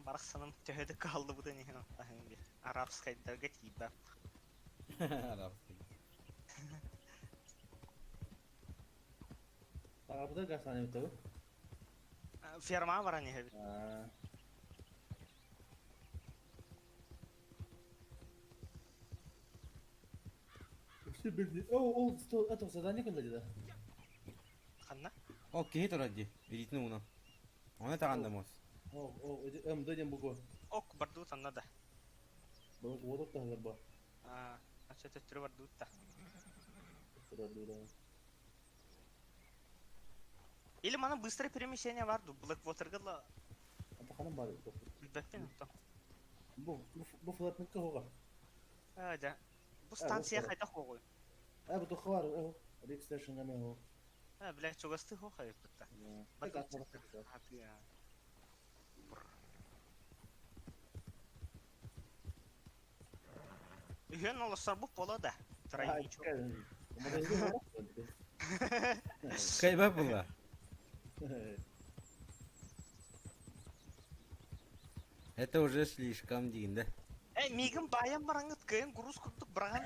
Барахсаным төһө да кыһаллыбытын иһин аһыҥ диye. Арабскайдарга тиийбэт. Арабский. Аҕабыта гасаан эбитэ Фермаҕа баран иһэбит. О, ол это задание кэллэ дии Ханна? Ол киһи турар дии, илиитин уунан. Оны таҕан да муос. О, о, МД диэн буква. Ок, бардуут анна да. Бу уоту таһылар бу. Аа, ача төттөрү бардуут да. Турар Или мана быстрое перемещение бар ду, Blackwater'га ла Атаханан бар. билбэппин оттон. Бу бу флатникка хоға. Аа, дьэ. Бу станция хайдах хоҕуй? Э, бу тухха бар, э, Рик стейшнга ме хо. Э, блядь, чугастыы хох айыппытта. Үһүөн олоссорбут буолуо да. Тройничок. Кайба була. Это уже слишком диин да. Э, миигин баайан бараҥҥыт кыайан груз курдук быраҕан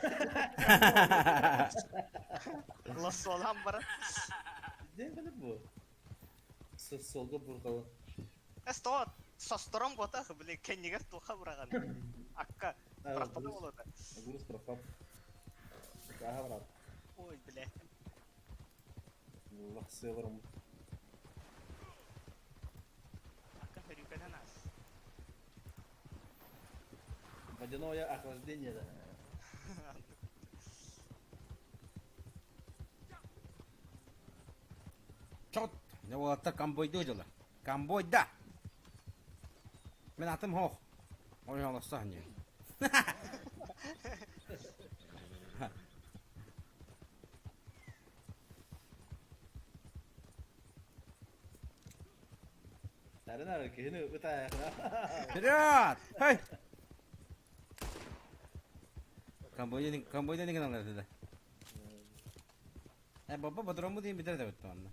лоссуолаан баран. Ден кэлэр бу. Солго бурҕалы. Э, состорон буотах, блин, кэннигэр туха быраҕан. Акка, бырахпата буолуота. Груз бырахпат. Кааһа барат. Ой, бля. Лахсыаларым. Акка хөрүүкэнэн аас. Водяное охлаждение, да. Чот! Не уолаттар конвойдуу дьыла. Конвойда! Мен атым хоох. Ой, олосса не. Сарына киһини ытаайахына. Вперед! Хей! Конвойда конвойда деген алар да. Э, баба бодромбу дейін бітер деп өтті онна.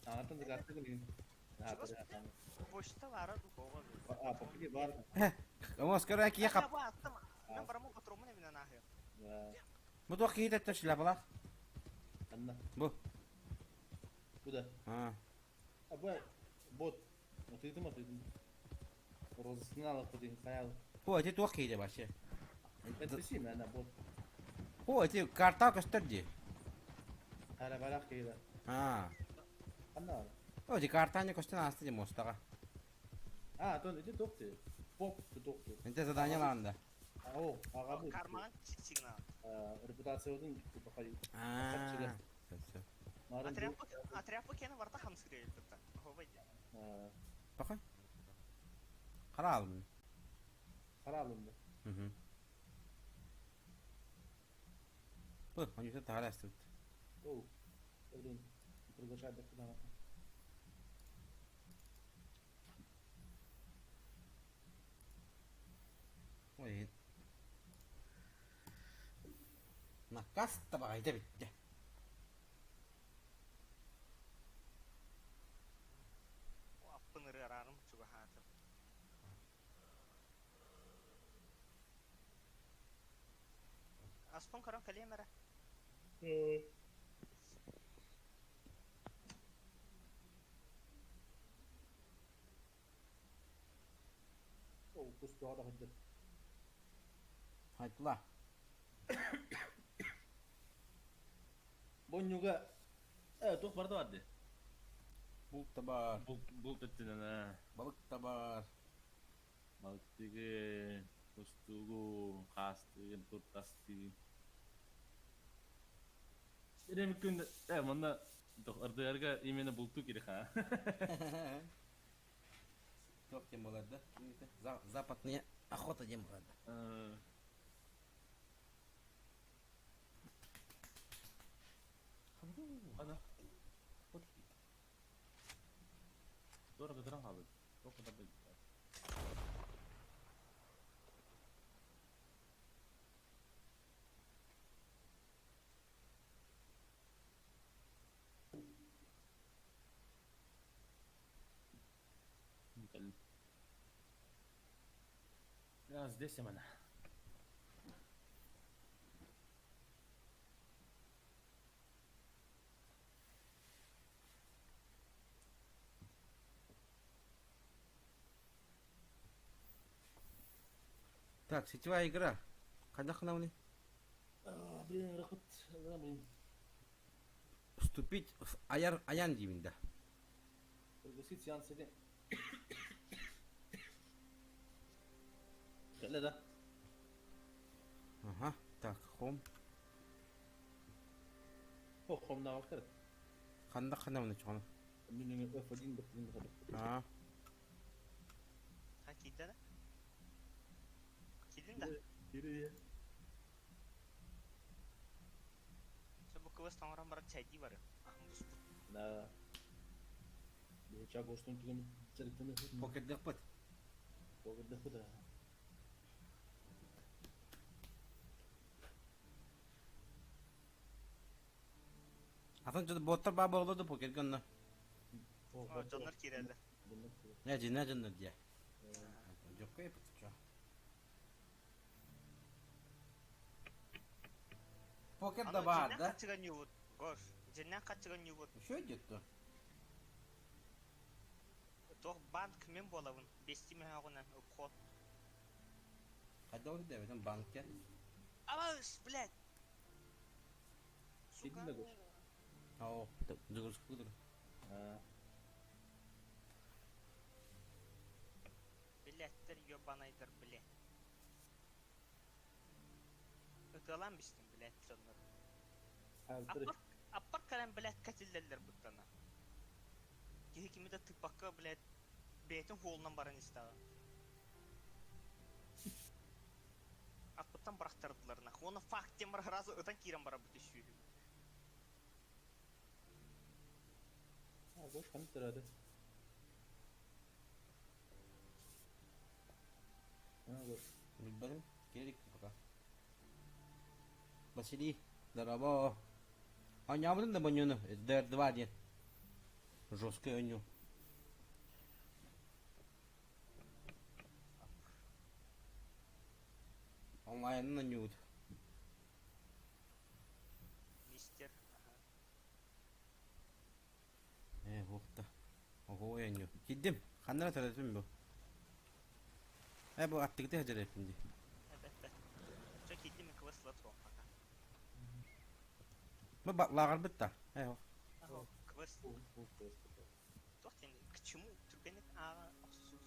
Аңаттан закатты күнүн. Почта бара духова. А, попки бар. Омос көрө кие хап. Мен барамын патромун эминен ахы. Бу туох киһи төттө шляпалаах? Анна. Бу. Куда? А. А бу бот. Отыйтым отыйтым. Розысына алып кутин хаял. Бу эти туох киһи вообще? Это сим ана бот. Бу эти карта көстөр дии. Хара барах киһи. А. Анна. О, ди картаны көстөн асты ди мостаға. А, тон ити тохты. Поп тохты. Энте задание лаанда. Ау, ага бу. Карман сигнал. Репутация один типа ходи. А. Все, все. Отряд кені барта хамсыр бітті. Бақай. Қара алым. Қара алым. Угу. Бу, они тахара астыбыт. Оу. Блин, приглашать до куда. Ой. Наказ табайда битте. Аппын ырыарарым чугаһаатым. Аспын көрөн кэлиэм эрэ. Оу, кустуға да хадды. Айтла. Боннюга э туох барда барды. Булт та бар. Булт булт өттүнэн аа. Балык та бар. Балыктыгы, кустугу, хаастыгын, туртастыгын. Эрэ күн э манна ардыарга именно булту керек ха. Туох диэн буолар да? Западная охота диэн буолар да. Ана. Дорого дорого хаалбыт. Туох да Я здесь именно. Так, сетевая игра. Хайдах гынабыный? Блин, рахат, блин. Вступить в Аяр Аян диибин да. Пригласить сеанс сети. Кэллэ да? Ага, так, хом. О, хомнаабаттар. Ханна ханна чоҕону? Мин F1 баттын да Аа. Ha киирдэ да? Киирдин да? Киирэ. Все бу квест оҥорон баран чайдии барыам. Аһым буспут. Да. Биһи чак устун түгэн чарыктаны Покердехпыт. Покердехпыт. Атын дьон боттар баа буолла да покерге онно. Дьоннор киирэллэр. Не, дьинэ дьоннор дьэ. Дьокко еппит Покер да баар да. Хаччыга ньуубут. Гош, дьиннээх хаччыга ньуубут. Что идет то? Туох банк мен буолабын. Бести мөһөҕүнэн обход. Хайда ол дэбэтэн банкет. Абас, блядь. Киирдин да Гош? Оо, загрузка Аа. Билеттер ёбанайдар, блядь. Ытыалаан бистим, блядь, дьоннор. Хаалтыр. Аппар, аппар кэлэн, блядь, кэтиллэллэр буттана. Киһи кими да тыыппакка, блядь, бэйэтин хуолунан баран истэҕэ. Аппыттан бырахтардылар нах. Уонна факт диэн бар сразу ытан киирэн барабыт үсүүһү. А, Гош ханнык төрөөдө? А, Гош. Билбэтим. Киирик пока. Василий, здорово. Оонньообутун да бонньуну, ДР2 диэн. Жесткий оонньуу. Онлайнынан оонньуубут. Мистер. Ага. Ээ, уохта. Оҕо оонньуу. Киирдим. Ханна төрөтүм бу? Ээ, бу аттыгыта сылдьар эбиппин дии. Эбэт. Чэ киирдим квест латро пока. Бу лааҕырбыт да. Ээ, Ага, квест. Туох диэн к чему түргэнник ааҕа охсуус.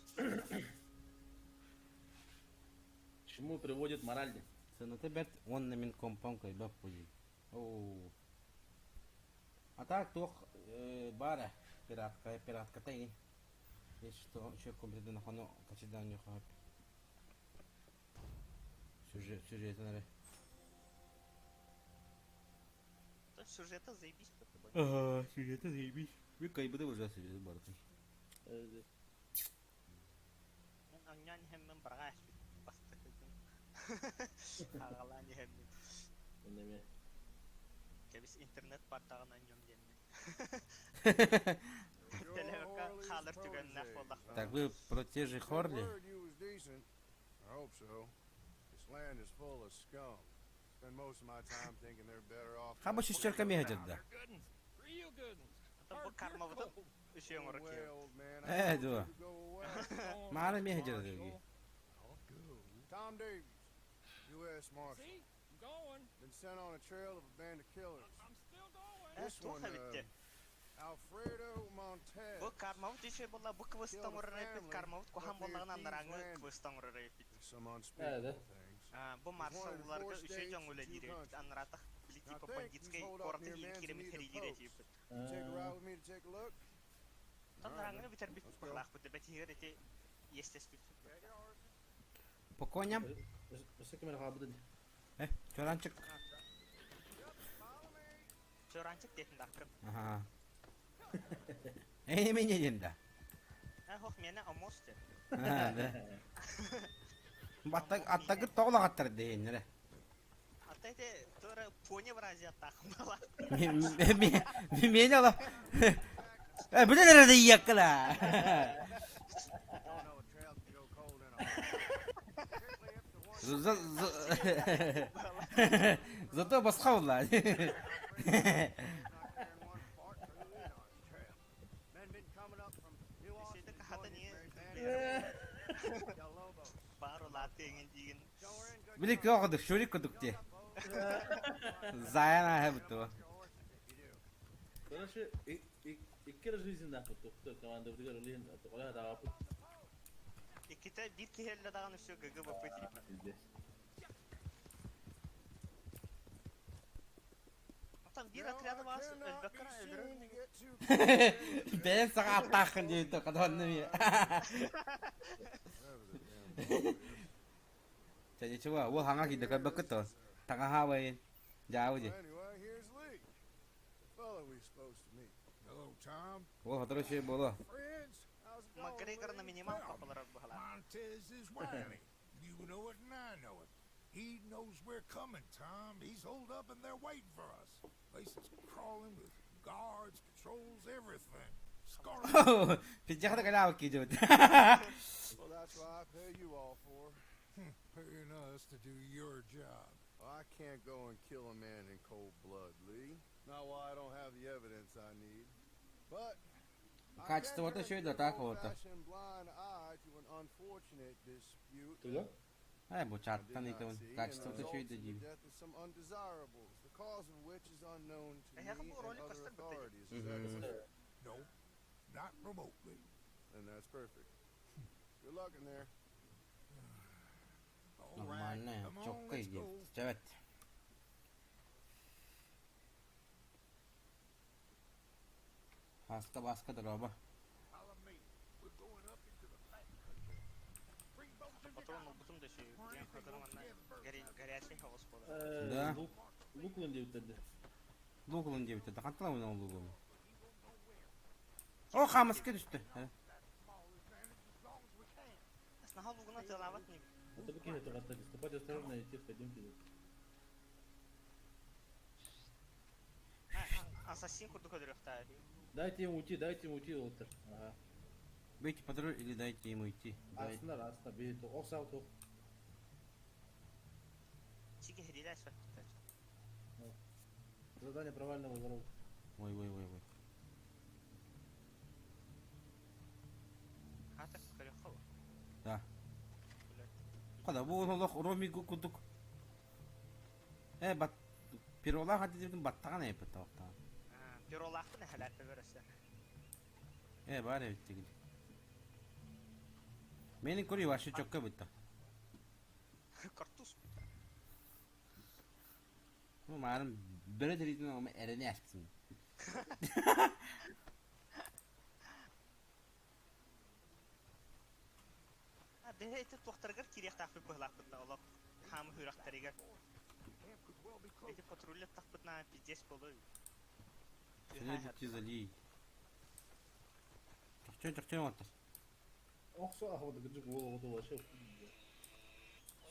К чему приводит мораль? Сыаната бэрт уонна мин компом кыайбат буолуй. Оо. А так туох баара пиратка пиратката игин. Есть что еще компьютерный хоно качедан хап. Сюжет сюжетин эрэ. Сюжета заебись. Ага, сюжета заебись. Вы кайбыды уже сюжет барытын. Мен оонньоон иһэммин барҕаа бастакытын. Аҕалаан иһэммин. Иннеме. Кэбис интернет бартаҕын оонньуом диэммин. Телевикка хаалар түгэннээх буоллахпына. Так вы протеже Хорли? Word you was decent. I hope so. This land is full of scum. Spend most of my time thinking they're better off. Хаба шестерка мега да. Real good ones. Ата бу кармабытын үчүгэй Go оҥоро away, киһи. old man. Э, I told дуо. you to go away. Маара мега дии. I'll go. Tom Davies, U.S. Marshal. See? I'm going. Been sent on a trail of a band of killers. I'm still going. Э, This туох one, эбитте? Alfredo Montez. Бу кармабыт үчүгэй буолла, бу квест оҥорор эппит, кармабыт куһаҕан буоллаҕына анарааҥҥы квест оҥорор эппит. Some unspeakable да. things. А, бу маршалларга үчүгэй дьоҥ үлэлиир эбит, анараатах били I типа think he's бандитскай holed up куораты near иин киирэмит Manzanita хэрийдиир Post. этибит. You take a ride with me to take a look? Анарааҥҥыны бүтэрбит Let's go. быһылаахпыт, бэтиһигэр ити иэстэспит. По коням? Өссө ким эрэ хаалбыт дии. Э, чоранчик. Чоранчик диэтин даккын. Ага. Эй, меня диэн да. А, хох миэнэ омос диэн. Аа, да. Баттаг аттагыт тоҕулаҕаттар диэннэрэ. Ата ити туора пони выразиаттаахым буолла. Меня ла. Э, билен эрэ ийэккала. Don't know a trail can go cold in a hurry. Зато босхо булла. Баар улааты эҥин диигин. Били кыа кудук, шурик кудук дии. Заян ааһа буту. Короче, икки эрэ жизненнаахпыт тухта командабытыгар олиһин тоҕолоох даҕаппыт. Иккитэ биир киһи эллэ даҕаны все ГГ-БП тииппэ. Пиздец. Оттон биир отряды баас өлбөккө өлөрөр Бэйэм саҕа аттааххын диэбит хатанным Чэ, ничего, уол хаҥа киирдэ көрбөккүт дуо? Таҥаһаабайын, дьаабы дии. Hello, Tom. Уол сотору үчүгэй буолуо. Friends, how's it going, Макгрегор на Lee? минималка олорор быһалаах. Montez is wily. You know it and I know it. He knows we're coming, Tom. He's holed up and they're waiting for us. Place is crawling with guards, patrols, everything. Scarlet Пиджахта кэлээбит киирдибит. Well, that's what I pay you all for. paying us to do your job. I can't go and kill a man in cold blood, Lee. Not while I don't have the evidence I need. But I can Качествота turn үчүгэй a да таах буолта. old-fashioned blind eye to an unfortunate dispute Туга? Э, бу I did чаттан not ыытабын. see and Качествота үчүгэй results да in the диибин. death of some undesirables, the cause of which is unknown to Эһиэхэ me бу and ролик other көстөр быттый. authorities. Is that Мгм. clear? No, not remotely. Then that's perfect. Good luck in there. All right, Нормально, come on, чоккай let's go. диэбит. Чэбэт. Хаска баска дороба. Follow me. We're going up into the back country. Bring both of your Патрон ылбытым да үчүгэй. Диэн хотон манна горячий хаос буолар. Да. Лук Луклун диэбиттэр Лук ылын диэбитэ. Хантан ылын ол лугу? О, хаамыска түстэ. Снаһа лугуна тыалаабат нибит. Это бу киһи тугатта ступать осторожно и тихо идемте. Ассасин курдук өлөрүөхтээ. Дайте ему уйти, дайте ему уйти, Уолтер. Ага. Бейте патруль или дайте ему идти. Дай. Астынар, астынар, бейт. Ох, сау тух. Чики хирилэ сөптөр. Задание провального возврата. Ой, ой, ой, ой. Хата көрөххө. Да. Хада бу олох Ромиго курдук. Э, бат пиролаах хатитибитин баттаҕан эппит тоохтоон. Пиролаахпын эһэлээппэ бөрөсө. Э, баар эбит дигин. Менин көрүй вообще чокка бытта. Картуз. Ну, маарым бөрө тириитин ома эрэни аспытым. А бэһэ ити туохтарыгар киириэхтаахпыт быһылаахпытна олох хаамы хүрэхтэригэр. Ити патруль тахпытна пиздец болой. Следуйте за Ли. Чохчон чохчон оттар. Ох, сау ахвады гыджык уол оҕото вообще.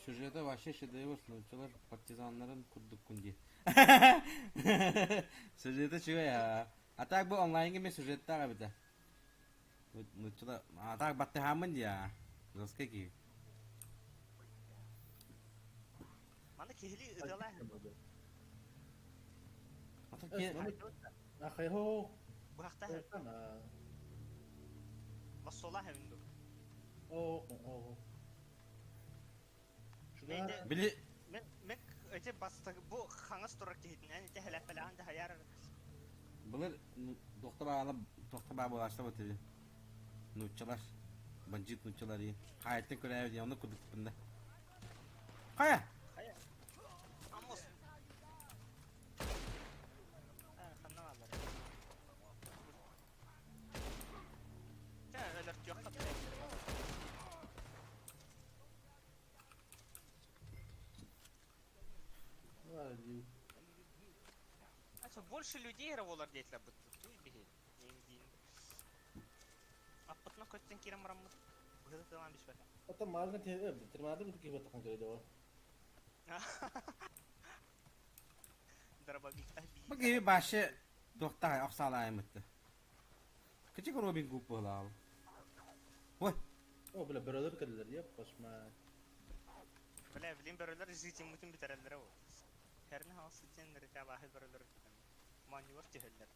Сюжета вообще шедевр, нууччалар партизаннарын курдуккун дии. Сюжета үчүгэй аа. А так бу онлайнга мен сюжеттаах эбитэ. Нууччалар а так баттыһааммын дии аа. Жесткий киһи. Маны киһили ытыалаа. Ата ки Ахайхо. Быһахтаа. Лассолаа хэвин ду. О, о. Били Мен мен эти баста бу хаҥас турар киһитинэн ити хэлэппэлэҕин да хайаар былыр туохта баала туохта баа буолааччы бу нууччалар бандьыыт нууччалар иин хаайыттан көрөөбүт диэн оннук курдукпун да хайа Амос ханна бааллар Чэ өлөртүөххэ А больше людей олар диэтилэр бытты туй биһи диин Аппытына көттөн киирэн бараммыт быһыты тылаан биспэтэ. Ата маарга терминатор киһи баттахан көрөдө ол. Дробовик Бу киһи башы туохтаах охсаалаайымытты. Кичик Робин Гуд буолаал. Ой, О, бля, бөрөлөр кэллилэр, еп, кошмар. Бля, билин бөрөлөр жизньмытын бүтэрэллэрэ ол. Хэрни хаҥас сылдьан эрэ абааһы бөрөлөр моонньугар түһэллэр.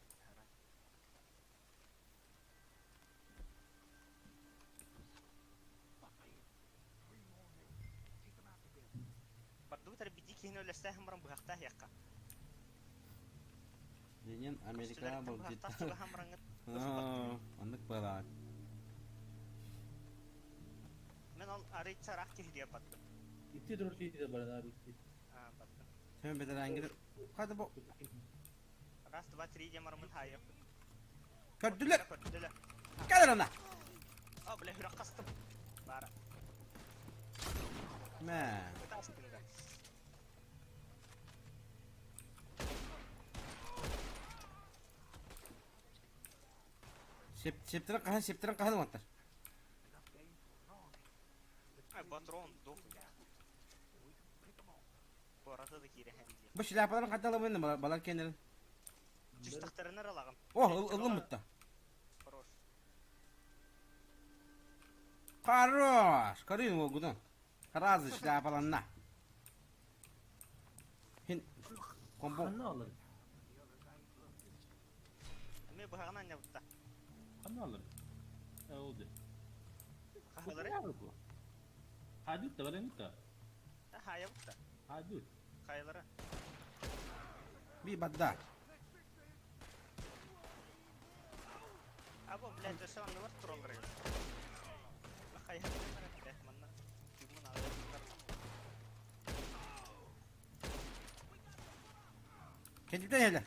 Бардыбыт эрэ биди киһини өлөстөөһүн баран быһахтаах яхха. Ленин Америкаҕа Көстүлэриттэн былдьыт. быһахтаах чугаһаан бараҥҥыт Оннук быһалаах. Мен ол арый чараах киһилиэ бардым. Ити турар киһи баран abi ити. Аа, бардым. Sen бэтэрээнҥин хата бу Раз, два, три диэн бараммын хаайыахпыт. көрдүлэр. Көрдүлэр. Кэлэр ана. О, бля, үрэх хастым. Баара. Мэ. Ытаастын да. Сеп септэрин хаһан септэрин хаһан уоттар. Ай, патрон, дух. Куораты да киирэһэн дии. Бу шляпаларын хата ылабын балар кэннэрин. Түстахтарына алагым. О, ыллым бутта. Хорош. Хорош! Көрүн уолгутун. Разы шляпаланна. Хин комбо. Ханна алар? Эми быһаҕын анньабытта. Ханна алар? Э, ол де. Хаһылары? Хадут да баран та. Хаайабытта. Хадут. Хайалара. Би бадда. Або, блядь, өссө оннугар тураллар эбит. Хайа, блядь, манна тыыммын аҕыйах Кэнтиптэн иһэллэр.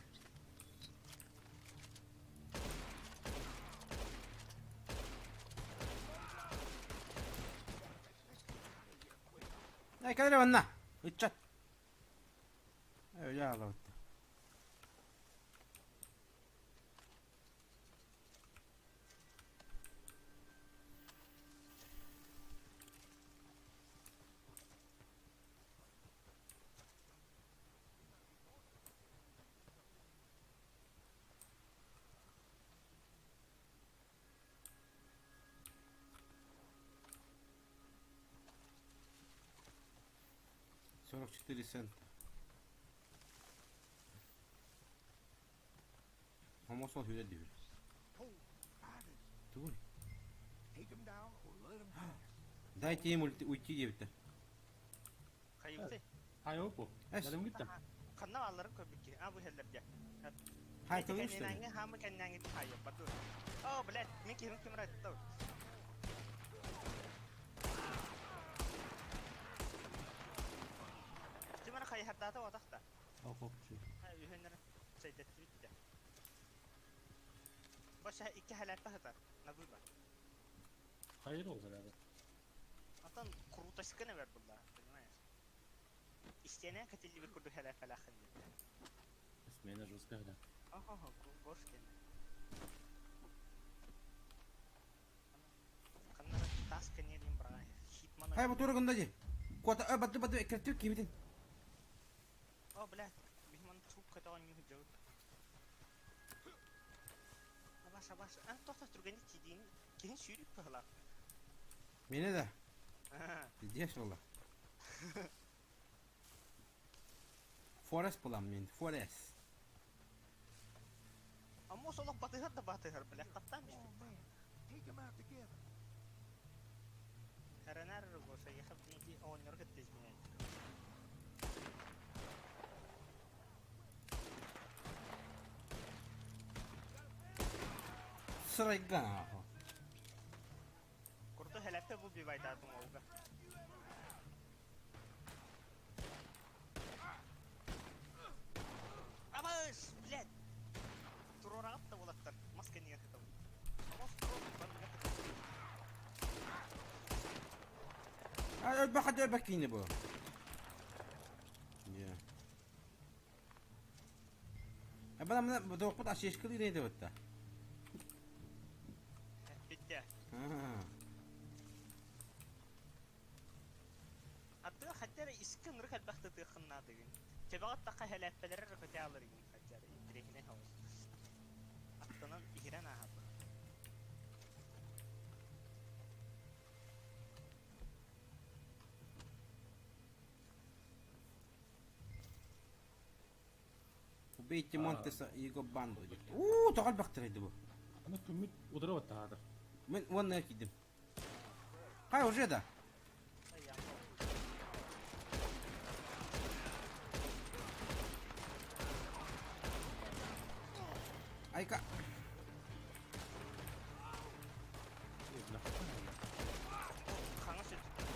Эй, кэлэр манна. Ыччат. Өлө аалабытта. 44 цента. Хомосол хүлэ дүүр. Тугуй? Дайте им уйти диэбиттэр. Хайыбыты. Хайопу. Эс. Дарым гитта. Ханна алларын көрбүкки. А бу хеллерде. Хай тылын что ли? Кэннээҥи хаамы кэннээҥи хайы баду. О, блядь, мен киһим кимир айтты. Тимара хайхардаата отахта. Окопчу. Үһөннөр сайдатты битте. Баша икки халатта хатар. На выбор. Хайыр ол зарады. Atan крутосканы ver bunlar, понимаешь? Истене катилли bir kurdu hele felahın diye. Смена жесткая, да. Ага, горшкен. Каннара тас канелин бра. Хитмана. Хай бу тургунда ди. Кота э баттı баттı экреттир кибитин. О, блядь, бихман труп катан не жау. Абаш, абаш, ан тохта тургани тидин. Кин сүйрүк пахла. Мени да. Пиздец ола. Форест булам мен, Форест. Аммо солох батыгар да батыгар, блядь, каттан биш. Харанар госа яхаб динки ооннор кыттыз мен. Сырайган ахо. Курту хелепе бу бивайдатым олга. Абаш, блядь. Турорагат да болаттар. Маска не хатам. Амос турор бар Ay bak hadi bak yine bu. Ya. E bana bu dokput aşeşkili neydi hatta? Bitti. Ha. Атты хаттара искин рых албахты тыхынна деген. Тебагат тақа хелепелер рөхөтө алыр ген хаттара интрехине хауз. Аттынан ихрен ахабы. Убейте Монтеса и его банду диэт. Уу, тоҕо элбэхтэрэй бу? Аны күммүт удара баттаатар. Мин уонна киирдим. Хай уже да. Айка. Хаҥас өттүттэн.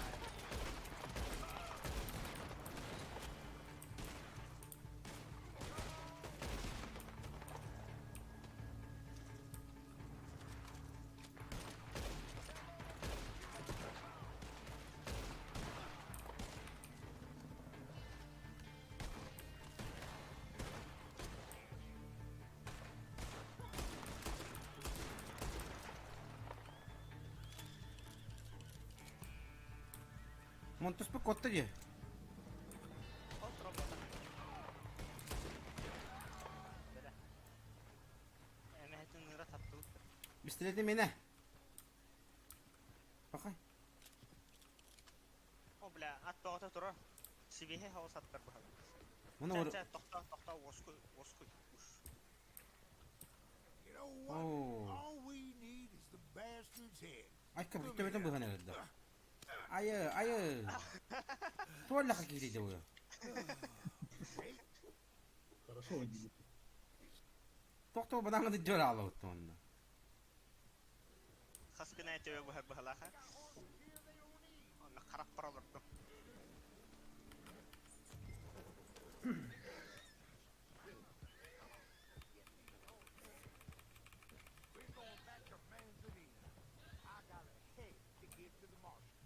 Монтуспут куотта дии. Ол тромбота. Бэрэ. Эмэһэтин ыыра таптыбыт. Бистилети мene. Бакай. О, бля, ат тоҕото турар. Сибиһи хаос аттар быһалар. Муну Чэ, ор... чэ, тохтоо, тохтоо, уоскуй, уоскуй. Уш. You know what? Оо. All we need is the bastard's head. Айка бүттөбөтөн быһан эрэрдэ. Айы, айы. Туоллаха киириде бу. Хорошо выглядит. Тохтоо банаңды жор алабыт онна. Хас гына төбө быһар быһалаха. Онно харап бар олордум. We're going back to Manzanita. I got a head to give to the marshal.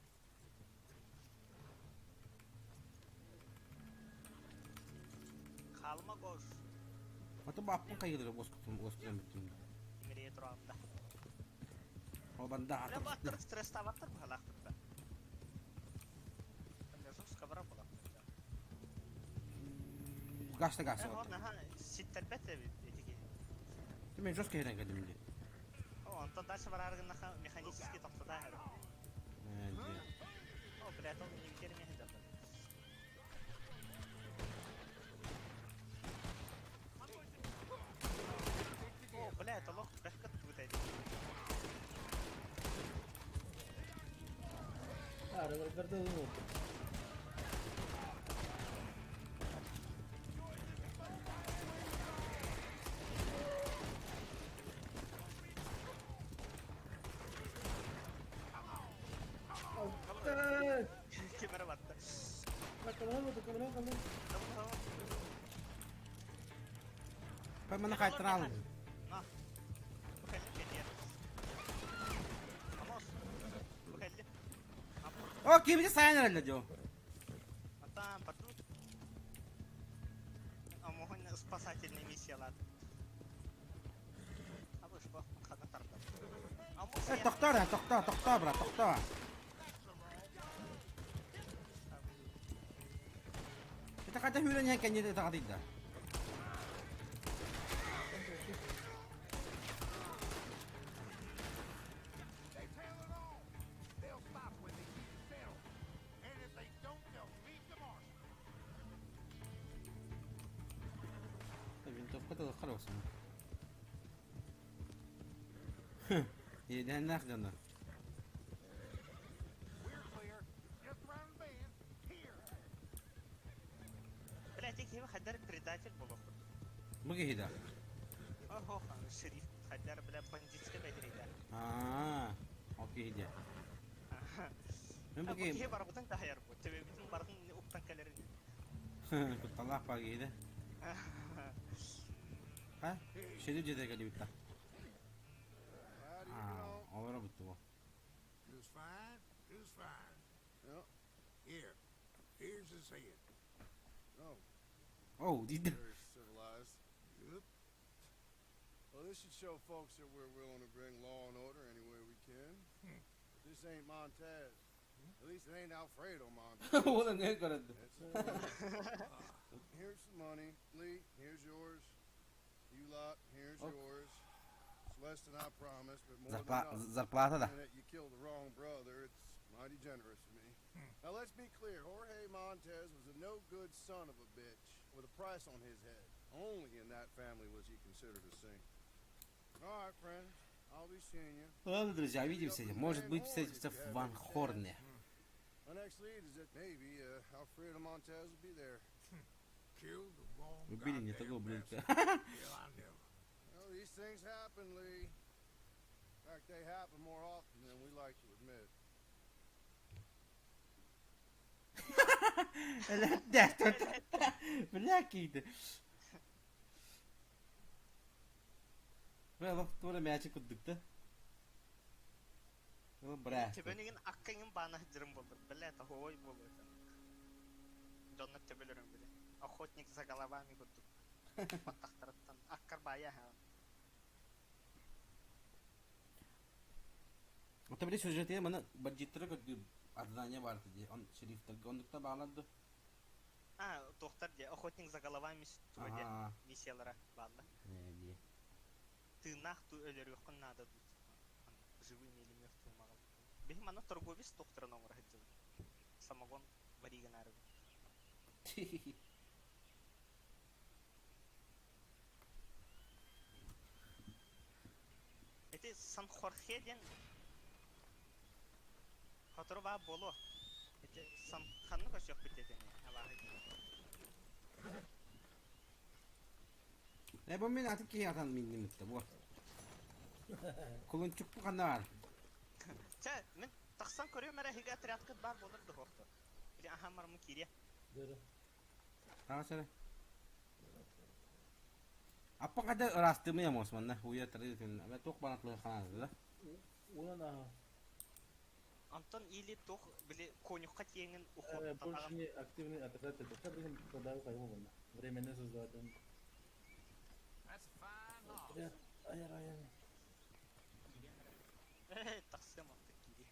Хаалыма кош. Ото баппын кайгыдыр оскутум оскутум бүттүм. Тимирие тураамда. О банда Бля, ата. бу аттар стресстаабаттар быһалаахтар. Жестко бара була. Гашта гас. Э, он аха ситтербет эбит этики. Мен жестко херен кедим ди. О, онтон дальше барааргыннаха механически тохтотаа хэр. О, блядь, он не теперь не хотел. О, блядь, олох бэхкат тугутай. А, револьверда ылып. Кемере батта. Камера, камера. Tamam, tamam. Памана кайтыралым. На. Бу кэлли кэлиэ. Амос. Бу кэлли. О, кимди сайын эрелде жо. Атам, батут. Амоһун спасательный миссиялар. Абыш бу хана тарда. Амос. Э, тохтоо, тохтоо, тохтоо, брат, тохтоо. Это ката хүрен ян кенде тагадыйда. They tell it all. They'll stop when they see the federal. And if they don't, they'll meet the marshal. Винтовка да хорошая. Еден нахдана. We're clear. Just around the bend. Here. Блядь, киһи хаддар предатель буолуох. Мыгы хида. Охо, шериф хаддар, бля, бандитская бэдрида. Аа, окей хида. Мен Бу бу киһи барбытын таһайар бу. Төбөбүтүн бардын уктан кэлэрин. Кутталлаах пагида. Ха? Шеди жеде келибитта. How do you Аа, know? олора бүттү бу. Just fine. Just fine. Yeah. Here. Here's his head. Oh, Оу, дейди. very civilized. Yep. Well, this should show folks that we're willing to bring law and order any way we can. But this ain't Montez. At least it ain't Alfredo Montez. Ола не көрөдү. That's Here's some money. Lee, here's yours. You lot, here's Oh. yours. It's less than I promised, but more than Зарпла enough. зарплата да. And that you killed the wrong brother, it's mighty generous of me. Now let's be clear. Jorge Montez was a no-good son of a bitch with a price on his head. Only in that family was he considered a saint. All right, friends. I'll be seeing you. Ладно, друзья, увидимся. Может быть, встретимся в Ван Хорне. My next lead is that maybe Alfredo Montez will be there. Killed the wrong Убили не того goddamn ублюдка. bastard. Hell, I never. Well, these things happen, Lee. In fact, they happen more often than we like to admit. Бля, какие-то. Бля, тура мячик курдук да. Бля. Төбөнүгүн аккаңын баана сылдьарым буоллар, бля, тоһуой буолуо этэ. Дьоннор төбөлөрүн били. Охотник за головами курдук. Баттахтарыттан аккар баайа аһаҕын. Это били сюжеты маны бандиттары көрдүү задание бар дии. Он шерифтерге оннукта баалар ду. А, туохтар дии, охотник за головами туга диэн Ага. миссиялара бааллар. Э, дии. Тыыннаах дуу өлөрүөххүн наада дуу живыми или мертвыми аҕал. Биһи манна торговец туохтарын оҥоро сылдьабыт. Самогон вари гынаарыбыт. Ити Сан Хорхе диэн сотору баа буолуо. Ити Сан ханна көрсүөхпүт диэтиҥий абааһы диэн. Э, бу мин атын киһи atan минним ытта бу. Кулунчукпу ханна бар? Чэ, мин тахсан көрүөм эрэ эһиги отрядкыт баар буолар да суох дуо? Или аһаан бараммын киириэ. Дөрө. Таҕыс эрэ. Аппа хайда ыраастыымый амос манна уйа тардыытын эбэ туох баран ханаады да? Уйан аха. Онтон или туох били конюхха тиэҥин Э, уходтан больше аҕал не активный отряд это. Как будем продавать его вон. Временно создавать. That's a fine horse. Отряд. Ай, ай, Э, тахсыам онтон киириэ.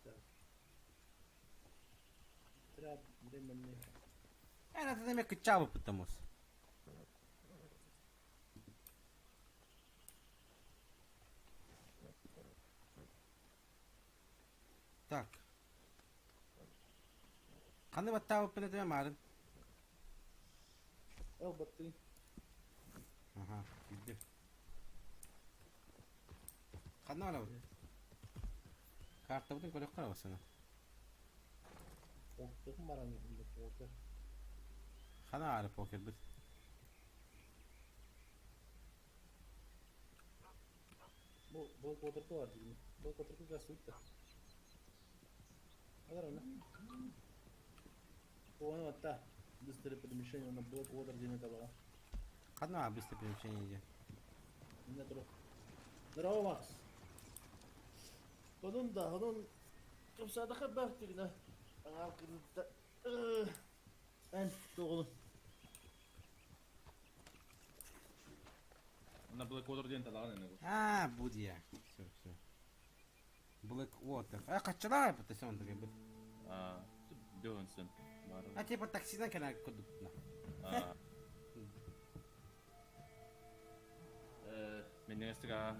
Так. Отряд временный. Эн атын эмэ кыччаабыппыт амос. Так. Ханна баттаабыппын этимэ маарын? Эл баттыы. Аха, киирдим. Ханна барабыт? Картабытын көрүөххэ эрэ бассана. Покер баран иһиллэ покер. Хана аары покербит. Бу бу квадраты бар дигин. Бу квадраты гасуйта. Агар она. Оны атта. Быстрое перемещение на блок квадр диэн табаҕа. Ханна аары быстрое перемещение диэн. Инне тур. Здорово, Макс. Онун да, онун тупсадаха бар дигинэ. Аҥаар кырыытта. Эн тоҕулун. На Blackwater диэн талаҕын ини. А, будья. Все, все. Blackwater. А, хаччалаа бу тэсэн онтуга бит. А, Бёнсен. А типа таксинан кэлэн курдук. А. Э, Миннестра.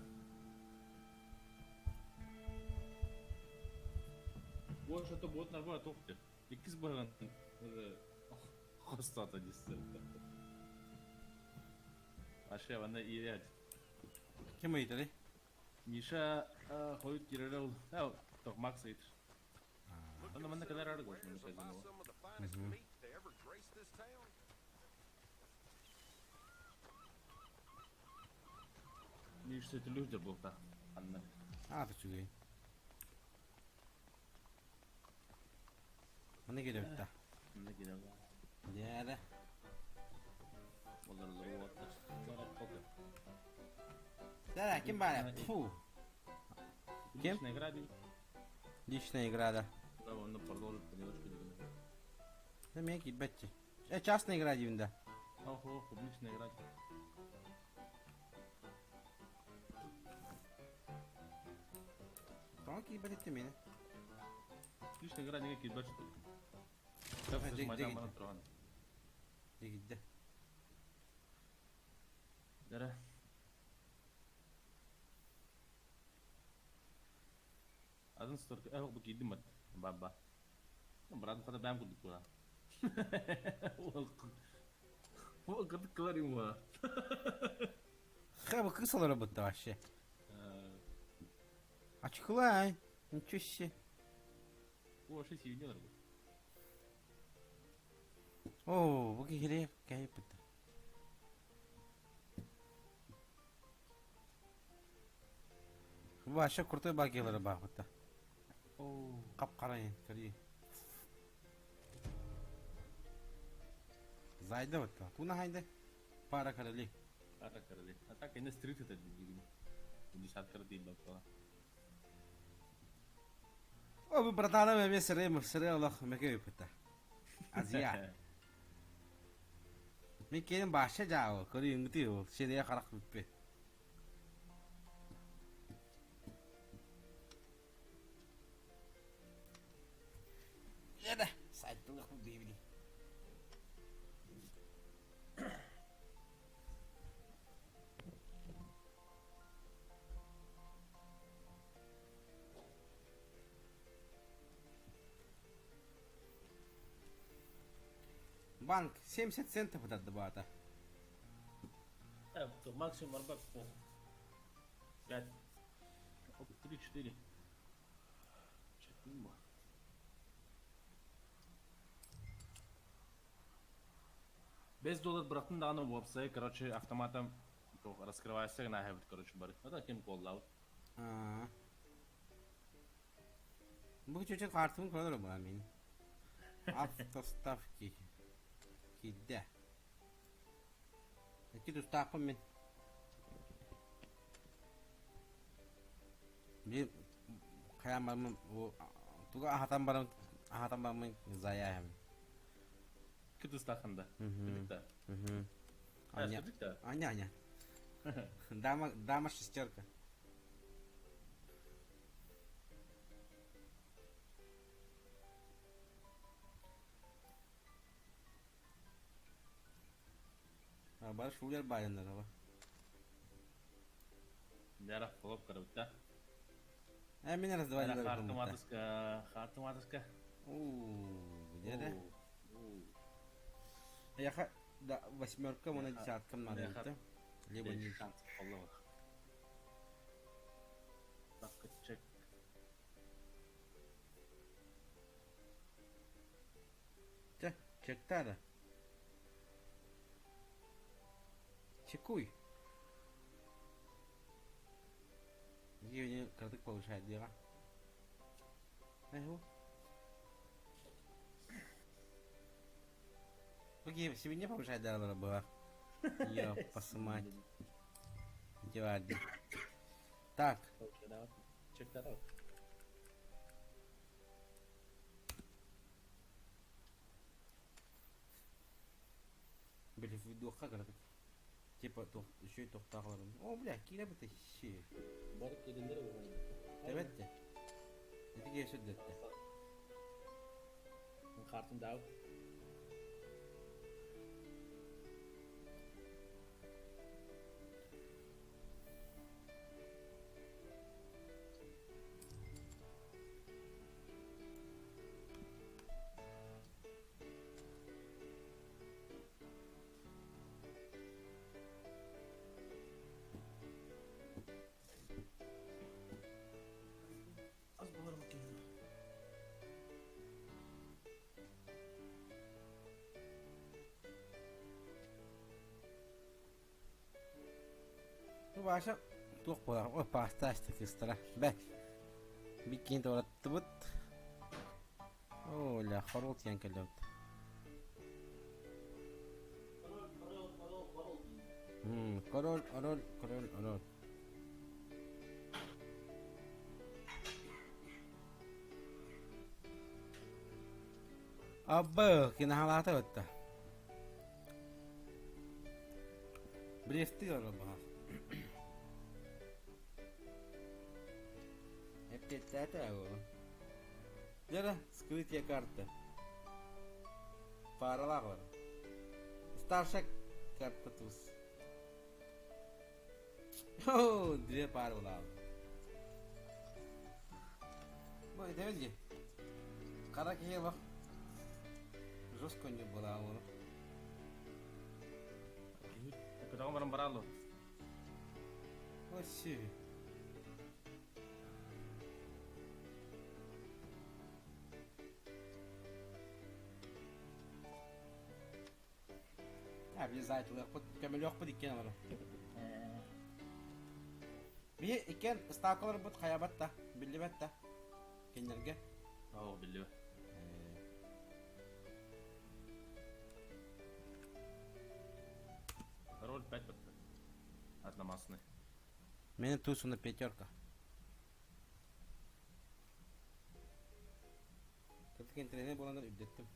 Больше то будет нормально тухты. Иккис баран хостата диссе. Аше ванна иирят. Ким ыйытарый? Миша хойут киирэрэ ол. Тох Макс ыйытар. Онно манна кэлэр арыгы Wares манна will buy казиноҕа. some of the finest meat to ever grace this town. Миша сөтүлүүр буолта. Анна. Аата үчүгэй. Манна кэлэбит да. Манна киирэр. Дьээрэ. Олоролор уоттар. Чорап покер. Да, ким баар? Фу. Ким? Личная игра дии. Личная игра, да. Да, онно продолжить понемножку дигин. Да мен киирбэччи. Э, частная игра диибин да. Охо, публичная игра. Тоҕо киирбэт этим мени? Личная игра дигэ киирбэт что ли? Дьэ, дьэ, Майдан баран туран. Дьэ, Дара. Атын сторка, э, бу киирдим бат. Баба. Брат, хата бэм курдук була. Уол кытыккылар уҥуоҕа. Ха, бу кыыс олоробут да вообще. Очкулай, ничего себе. Вообще синий олоробут. Оо, бу киһи кэһиппит. Вообще крутой багилары баахпыта. Хап-хара көрүү. Зайда вот Туна хайда? Пара короли. Пара короли. А так и на стрит это дигин. Десятка дейбат бала. О, бу братаным эме сыры сыры олох меке ыппыта. Азия. Мен келин баша жаабы, көрүү ол, сирeye харах бүппүт. Лена, сайттылых бу бейбили. Банк 70 центов ытардыбаата. Максимум арбак пол. 5. 3, 4. Чекума. Без доллар бырахтын даҕаны уопсай, короче, автоматом раскрывайся гына короче, бары. Это ким коллаут. Бу чөчө картын көрөр була мин. Автоставки. Кидде. Икки тустаахпын мин. Биир хайаан бараммын тугу аһатан баран аһатан бараммын заяһым. Икки тустааххын да? Кырдьык да? Аня, Кырдьык да? Аня, Аня. Дама, дама шестерка. Бары шулер байындар aba. Дара холоп карабытта. Э, мен раздавали. Хартыматыска, хартыматыска. Уу, где да? Я да, восьмерка, на десяткам надо. Да? Либо не шанс половых. Так, чек. Чэ, чектара. Чекуй. Евгений кырдык повышает дело. Эгу. Окей, сегодня повышает дело было. Ёпа мать. Дела. Так. Check that out. Били видуха кырдык. Типа еще и тохтаҕаларын. О, бля, киирэ бытащи. Бар киирэллэр Эбэтте. Ити киһи сүрдэттэ. Хартын даут. Аз боларым киһи. Бу баша туох буолар? Ой, паста кыстара. Бэ. Биккин туораттыбыт. О, ля, хорол тиэн кэллэбит. Король, король, король, король. Абы, кинахалаата өттө. Брефти олор баҕар. Эппиэттээтэ ол. Дьэ, скрытие карты. Паралаах бар. Старшая карта туз. О, две пары была. Бу этэбит дии. Хара киһи олох. Жестко не была ону. Көтөҕөн баран барааллар. Вообще. Обязательно. Көмөлүөхпүт иккиэн олору. Биһи иккиэн ыстаакаларбыт хайабат да, биллибэт да. Кинилэргэ. Оо, биллибэт. Роль 5 бытты. Одномастный. Мене туз на пятерка. Кытык интеллигент буоланнар үрдэттим.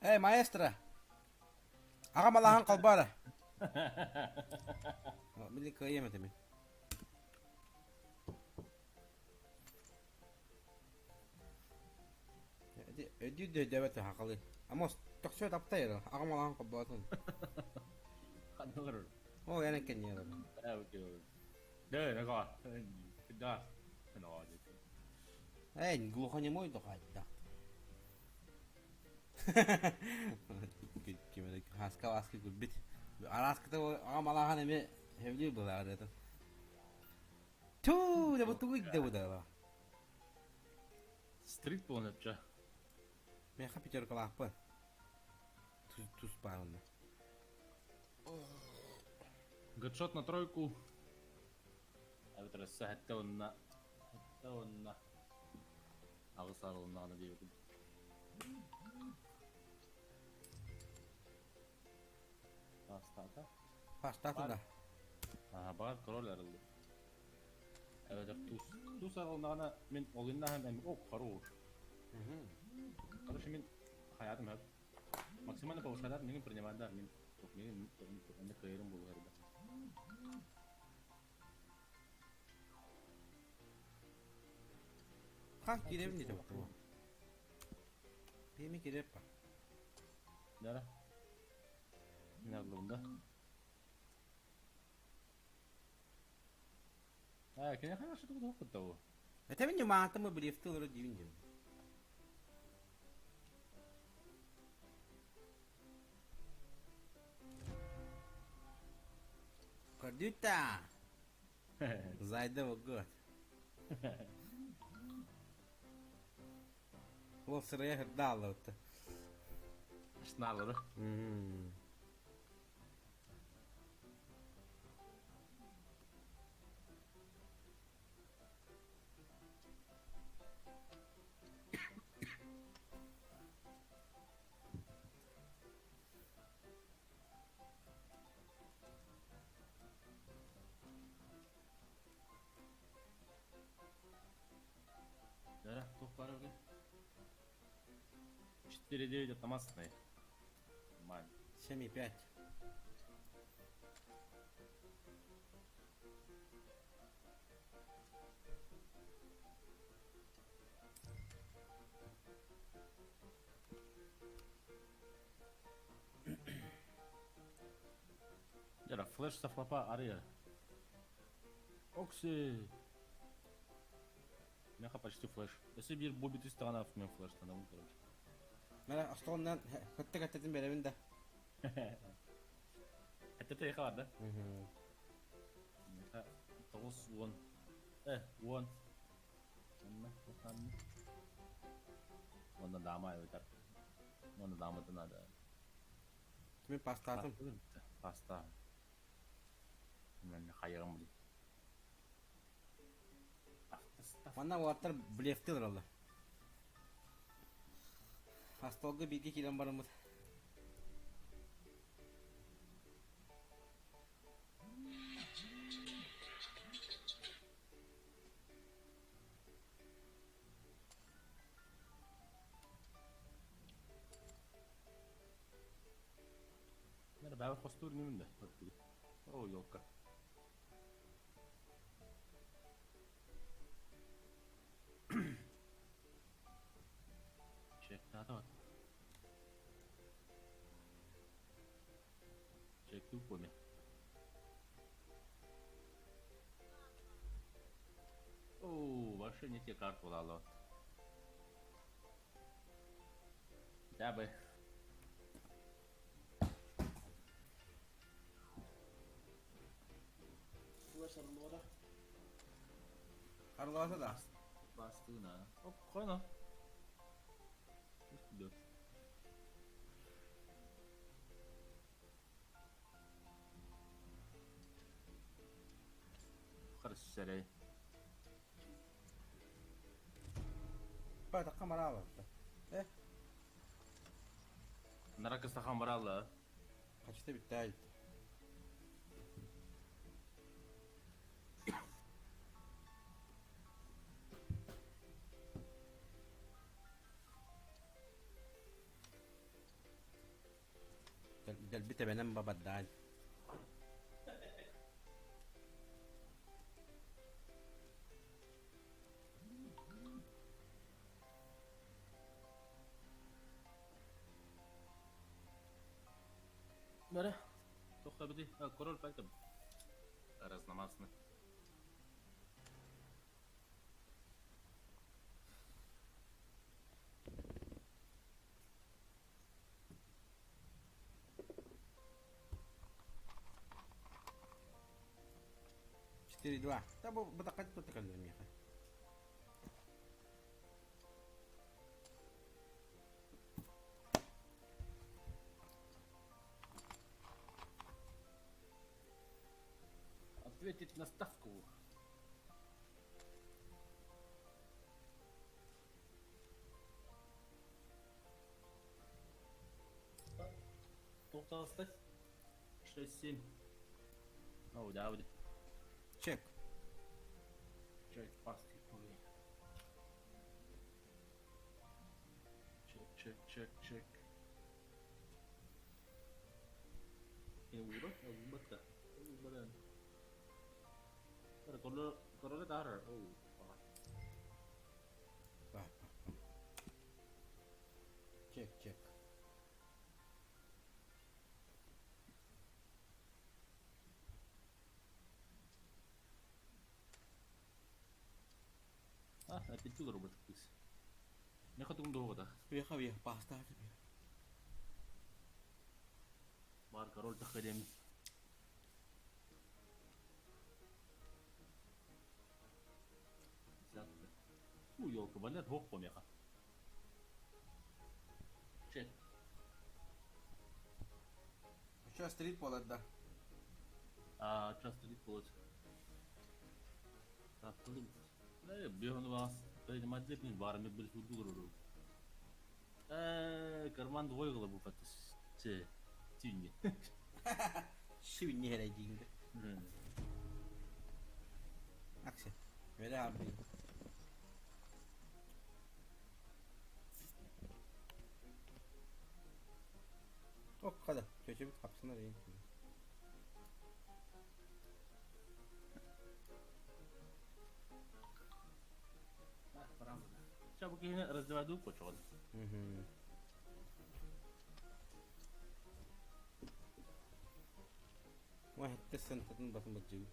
Эй, маэстро! Аҕам алааһын холборо. Били кыайыам этэ мин. Өйдүүр да өйдөөбөт хахалы. Амос, тохсуо таптай эрэ. Аҕам алааһын холбоотун. Ханналар. Ол эн кэнниэлэр. Да, Эй, глухонемой дохайда. Хаска ласка күлбүт. Араската аҕам алааһын эмиэ сөбүлүүр былаарыатын. Туу, да бу тугу да бу да. Стрит буолан өпчө. Миэхэ пятеркалаахпын. Тус баар онно. Гадшот на тройку. Эбэтэр өссө сэттэ уонна сэттэ уонна аҕыс арылыннаҕына диэбитим. Пастата. Пастата да. Аха, баҕар король арыллы. Эбэтэр туз. Туз арылыннаҕына мин олуннаһым эми о хорош. Короче, мин хаятым хөп. Максимально повышадар мин принимадар мин мин мин кыайырым буолуһар да. Ха киирэбин диэтэ бу. Пеми кирэп па. Дара. Мин арыллыбын да. Аа, кини хорошо тугу тугу бу. Это мен маатымы блефты олору диибин диим. Көрдүүтэ. Зайда год. Ол сырая хырдааллыбытта. Сналлары. Да, туох баар эбит? 4-9 автоматный. Нормально. 7,5. Дьэ, флеш со флопа арыйар. Окси! Меха почти флеш. Если биир бу бүтүс даҕаны мен флештанабын, короче. Мана остуолунан кытта каттатын бэрэбин да. Эттете эха бар да? Меха 9 10. 10. Онна, онна. Онна дама эбитер. Онна даматын надо. Мен пастатым. Паста. Мен хайырым били. Манна уолаттар блефти олороллор. Остуолга бииргэ киирэн бараммыт. Нэр бэбэр хостуур ньүмүн да. О, елка. Чек, вот. Чектук коме. О, вообще не те карту дало. Дабы. Арылаата да. Бастыына. Оп, қойна. Үстүдө. Харсэрэй. Бата камарала. Э, Наракы сахан баралла. Kaçta bitti ait. Дэлби тэбэнэн бабардаан. Бара. Тоқта біде. Король пайтым. Разномастны. 4-2. Та бу батакат тутакаллар миэхэ. Ответить на ставку. Тоқталысты. 6-7. Оу, да, да. Чек. Чек, паски, хуй. Чек, чек, чек, чек. Уба, уба, уба. Короле, короле тахар. Оу. Ба, ба, ба. Чек, чек. А, опять робот кыс. Не хотим долго Веха вех, паста тебе. Бар король тахадем. У, елка, валет хох помеха. Чек. Что, стрит полет, да? А, часто лит полет. Так, бегун вас. Принимать лепнин барами были футболу. Карман двойгала бу фатыс. Че, тюнни. Шивни херейдинг. Аксе. Веда абри. Ок, хада. Чөчөбүт хапсынар эйин. Чабы кихини раздеваду кочоғын. واحد تسن تنبط متجو.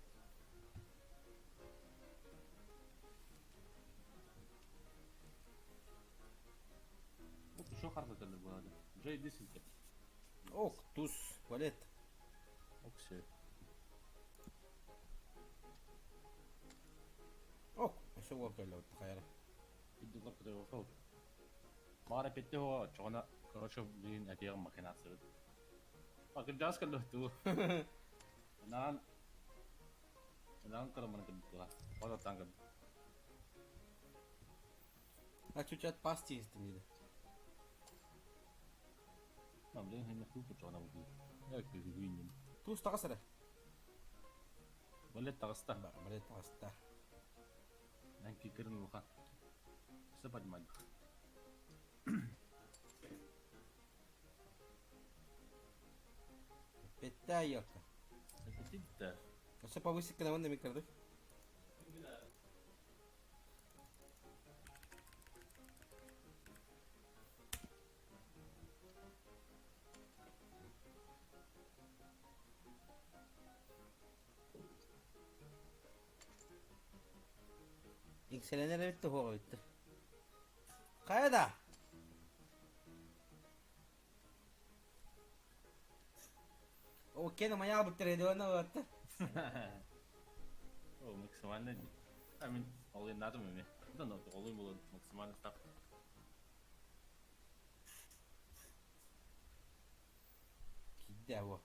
شو خرطة اللي هذا؟ جاي ديسنت. اوك توس وليت. اوكسي. اوك شو وقع لو تخيل. بدي ضربة وفوق. ما ربيته هو شغنا короче блин атиғым махинация. Акыржас каллохту. Наан Наан каламан кабитуа. Ода тангад. А чучат пасти истинide. Ма блин хин ху чона бу. Я күйүнүм. Туус тагасара. Балет тагаста. Балет тагаста. Нан кикерин улахан. Сапад мад. Петта елка. Это Все повысить на вон микродых. Иҥсэлэнэр эбит да суох эбит да. Хайа да? О, кene майаа буттар эдуана уотта. О, максимально. I mean, ол надо мне. Да, но ол было максимально ставка. Кидде бу.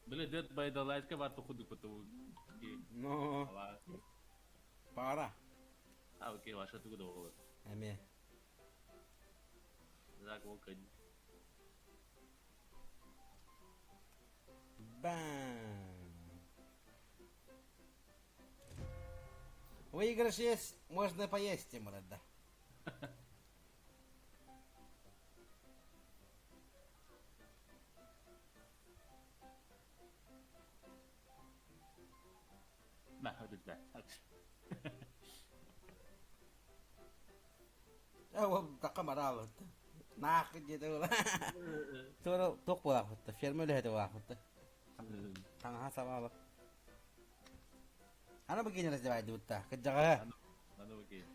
Били Dead by Daylight-ка бар тухудук потому Но пара. А, окей, ваша тугу доҕолор. Эме. Зак ол көн. Бам. Выигрыш есть, можно поесть, Тимур, да. Такка бараабыт. Наах диэтэ була. Туора туох буолаахпытта, ферма үлэһитэ буолаахпытта. Таҥаһа сабаалах. Ана бу киинэ раздевайдыбытта, кырдьаҕаһа. Аны бу киин.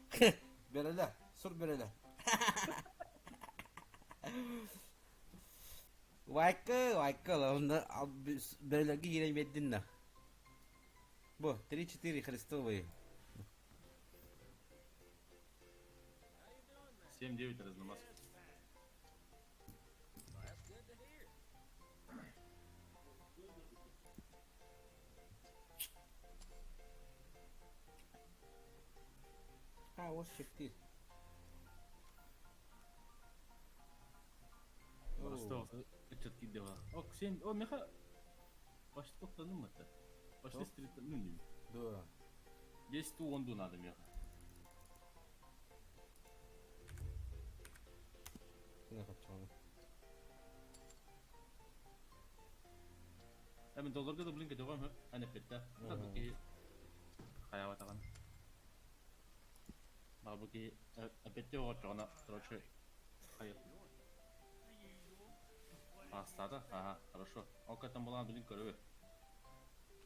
Бөрөлө, сур бөрөлө. Вайка, вайка, онно бөрөлөргө киирэн биэрдин да. Бу, 3-4 христовые. 7-9 разномас. А, вот щектир. Ростов ыччат киирдэҕэ. О, сен, о, меха почти тоқтаным это. Почти стрит, ну не. Да. 10 онду надо меха. Кына капчалны. Мен долларга да блин көтөҕөм аны эппетте. Бу киһи хайаабатаҕын. Бу киһи эппетте оҕочоҕуна, короче, хайа. Пастата, ага, хорошо. Ол каттан булан билин көрөбүт.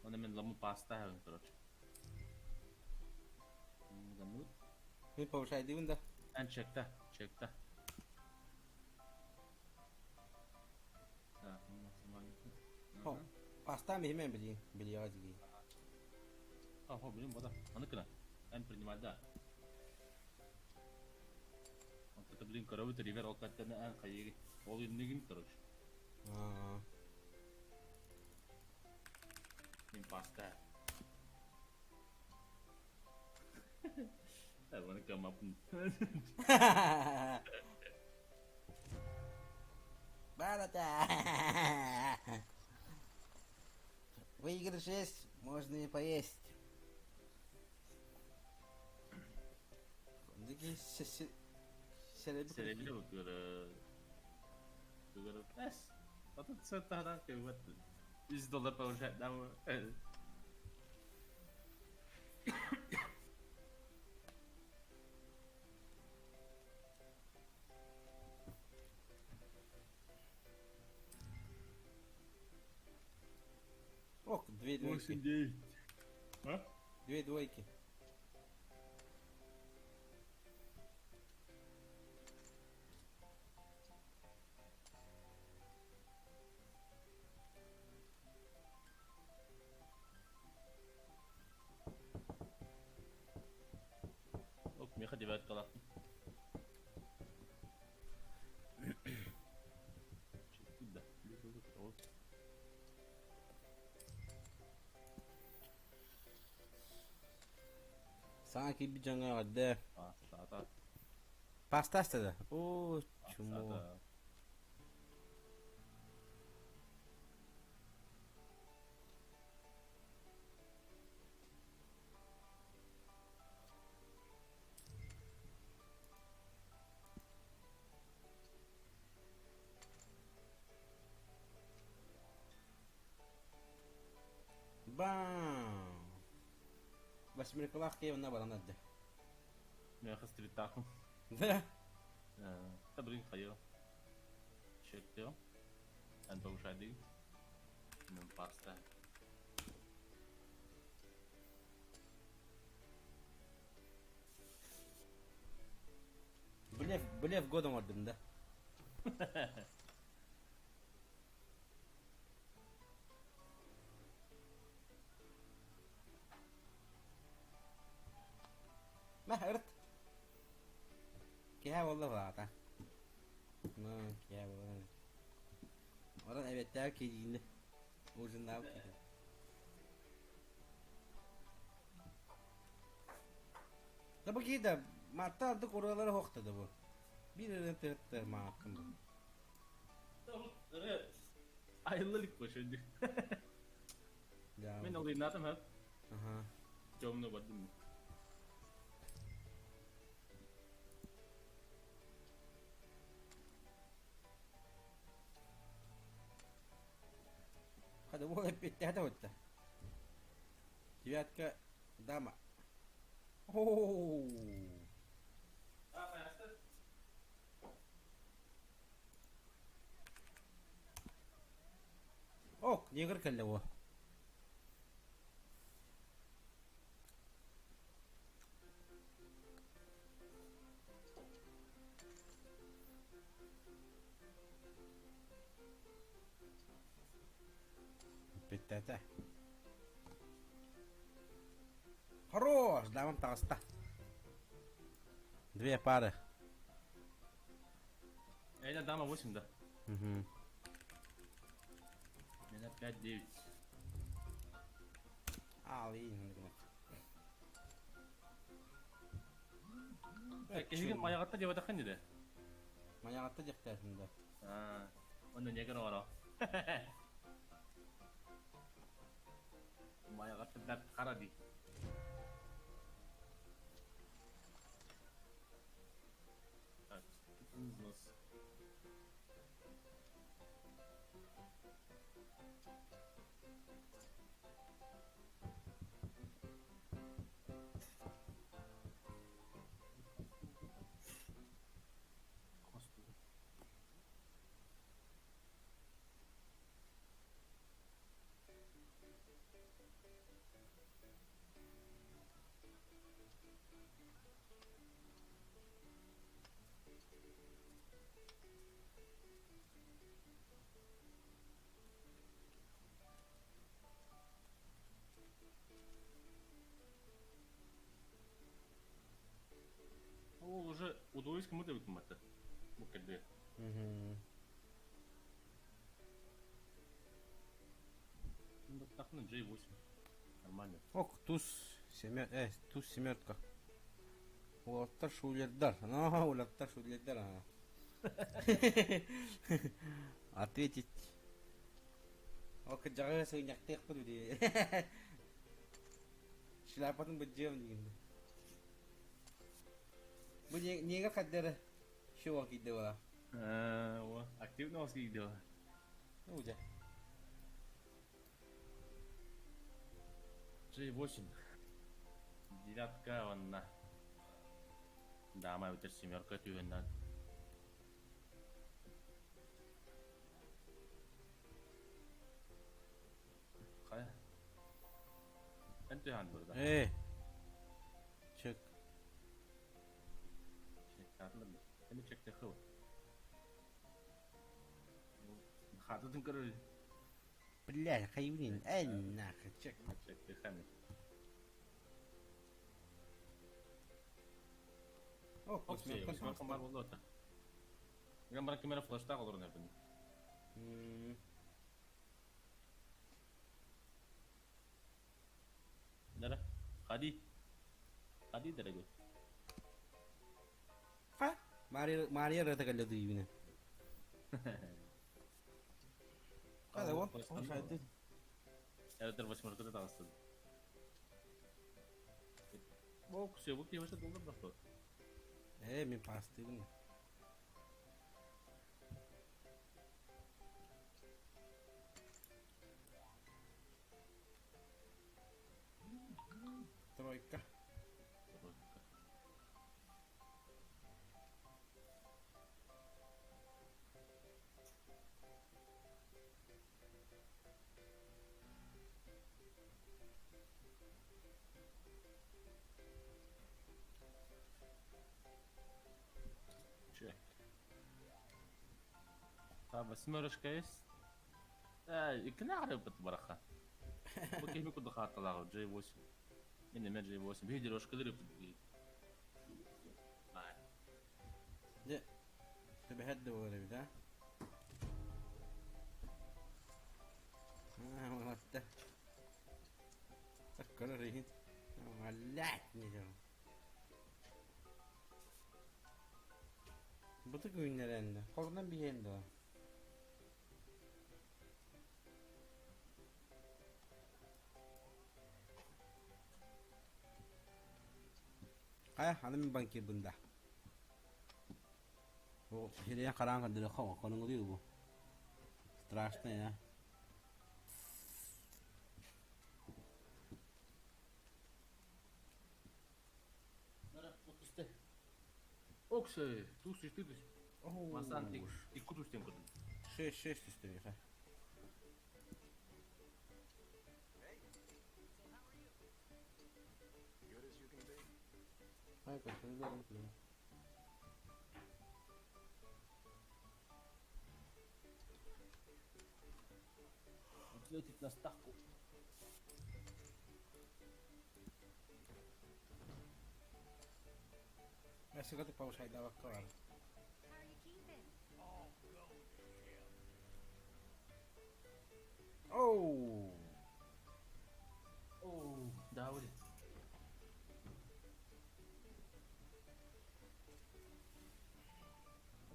Оны мен ламы паста хагын, короче. Замут. Мен повышайдыбын да. Эн чекта, чекта. Так, максимально. Хо, паста михмен билин, билига дигин. А, хо, билин бода. Аны кына. Эн принимать да. Вот это, блин, көрөбүт ривер ол каттаны эн хайыгы. Ол иннигин, короче. Аа. Мин паста. I wanna come up and... Барата! Выигрыш есть, можно и поесть. Серебре bakıyor. Эс. Атын саттаһынан кэбэт. 100 доллар повышать нам. Ох, две двойки. 8-9. А? Две двойки. Ок, меха девятка лах. Да. Саҥа киирбит дьоҥҥо эҕэрдэ. Пастата. Паста астада. Оо, чмо. Бам! Восьмеркалаах Киевна баран эрдэ. Миэхэ стриттаахпын. Да? Та блин хайа. Чектео. Эн повышайдыы. Мен паста. Блеф год оҥордум да. Мэ, ырыт. Киһэ буолла баата. Ну, киһэ буолла. Онон эбэттээх киирдиинэ. Ужиннаабыт киһи. Да бу киһи да матта ардык уруолара суохта да бу. Биир эрэ тыһыттар мааккын бу. Айылла илик бу шөндү. Мен олуйнаатым хөп. Аха. Темно бардым. Hadi bu hep bitti hadi bitti. Девятка дама. О! Ок, негр кэллэ о. Бүттэтэ. Хорош, дамам таҕыста. Две пары. Это дама 8, да? Угу. Меня 5-9. Ал иин гына. Киһигин майаҕатта диэбэтэххин дии. Майаҕатта диэхтээтим да. Аа, онно негр оҕоро. Майаҕатта бэрт хара дии. Так, взнос. Ол уже удовольствие мы деп это. Бу кэлди. Тахны J8. Нормально. Ок, туз семер, туз семерка. Уолаттар шулердар. Ну, уолаттар шулердар. Ага. Ответить. Ок, дьаҕы сыгынньахтыахпыт дии. Шляпатын быдьыам диигин. Бу неге хаддары шоу киирдэ буола. Активно киирдэ. Уже. J8. Девятка онна. Дама өтер семерка түһүннэн. Хайа? Эн түһэн burada. Чек. Чек да. Эми чекте хыл. Хатытын көрөр. Бля, хайвин, эй, нахуй, чек. Чекте хами. О, восьмерка бар болду ата. Мен бара камера флешта олорун эбин. Дара, ходи. Ходи, дорогой. Ха? Мария, Мария рата кэллэ дыйбine. Хада го. Это восьмерка да таҕысты. Бу все, бу киһи доллар бахты. Мин пастыбын. Тройка. Чек. А восьмерочка есть? Иккини арыйбыт бараха. Бу киһи курдук хаатталаах J8. Мен эмэ J8. Биһи дорожкалар ыппыт Дьэ, түбэһэр да буолар эбит, а? Аа, молодта. Саккырар иһин. Аллаат не дьон. Бытык үүннэрэннэ. Хорунан биһиэн дуо? Хайа, аны мин банкирбын да. Бу сирэйин хараан көрдөрөххө конуҥулуур бу. Страшно, а? Оксай, туус түстүү түс. Масан икки түстен көрдүм. Шесть, шесть түстүү. Отлетит на ставку. Өссө повышайдаабакка бар. Оу! Оу, да, вот.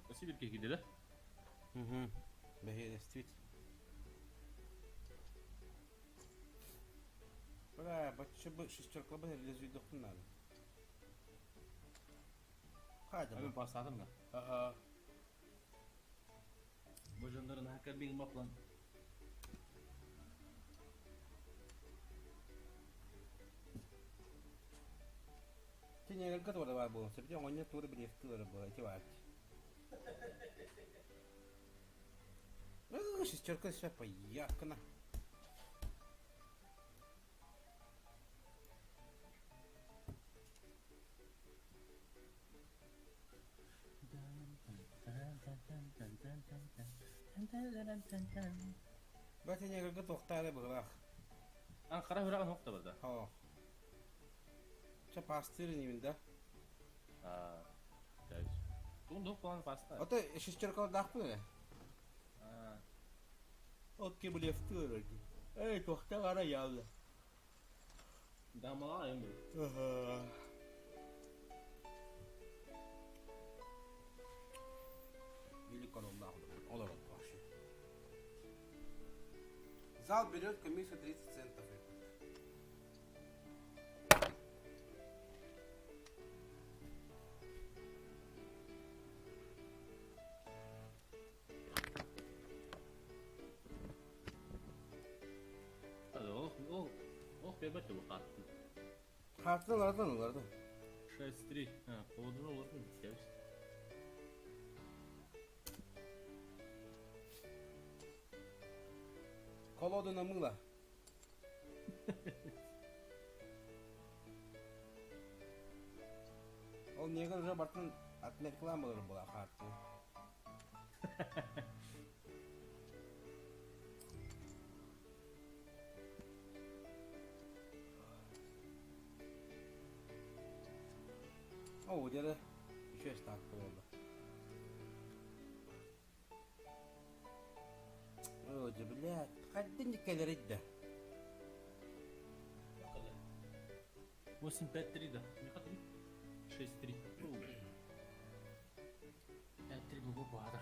Спасибо, киһи да? Угу. Бэһиэлэстибит. Бля, бачча бы шестеркалабын реализуйдохпун наада. Хайда Мен пасадым да. Ага. Бу дьоннорун хакер баплан. Тинеገልгэ туора баар буолуон сөп. Оҥонньор туора билиэхтии буолар ити баар. Шестерка все пояркана. Бэтинеገልгэ туохтаары быһылаах. Ан хара хүрэҕин хохта барда. Хоо. Чэ пастыр инибин да. Аа. Туун дух план паста. Ото шестеркалардаахпын эрэ. Аа. Окей, блефтыр өрді. Эй, тоқта қара ялды. Дамала эми. Или короллах олар вообще. Зал берет комиссию 30 центов. Ох, ох, ох, бебет bu хатты. Хартылардан оларды. 6-3. А, полудруг олордун. Кебис. Колоду на мыло. Ол негр уже бартын от рекламалар была харты. О, где-то еще ставка была. О, блядь, хаддин келеридде. 8-5-3 да. Не хотим? 6-3. 5-3 был баатыр.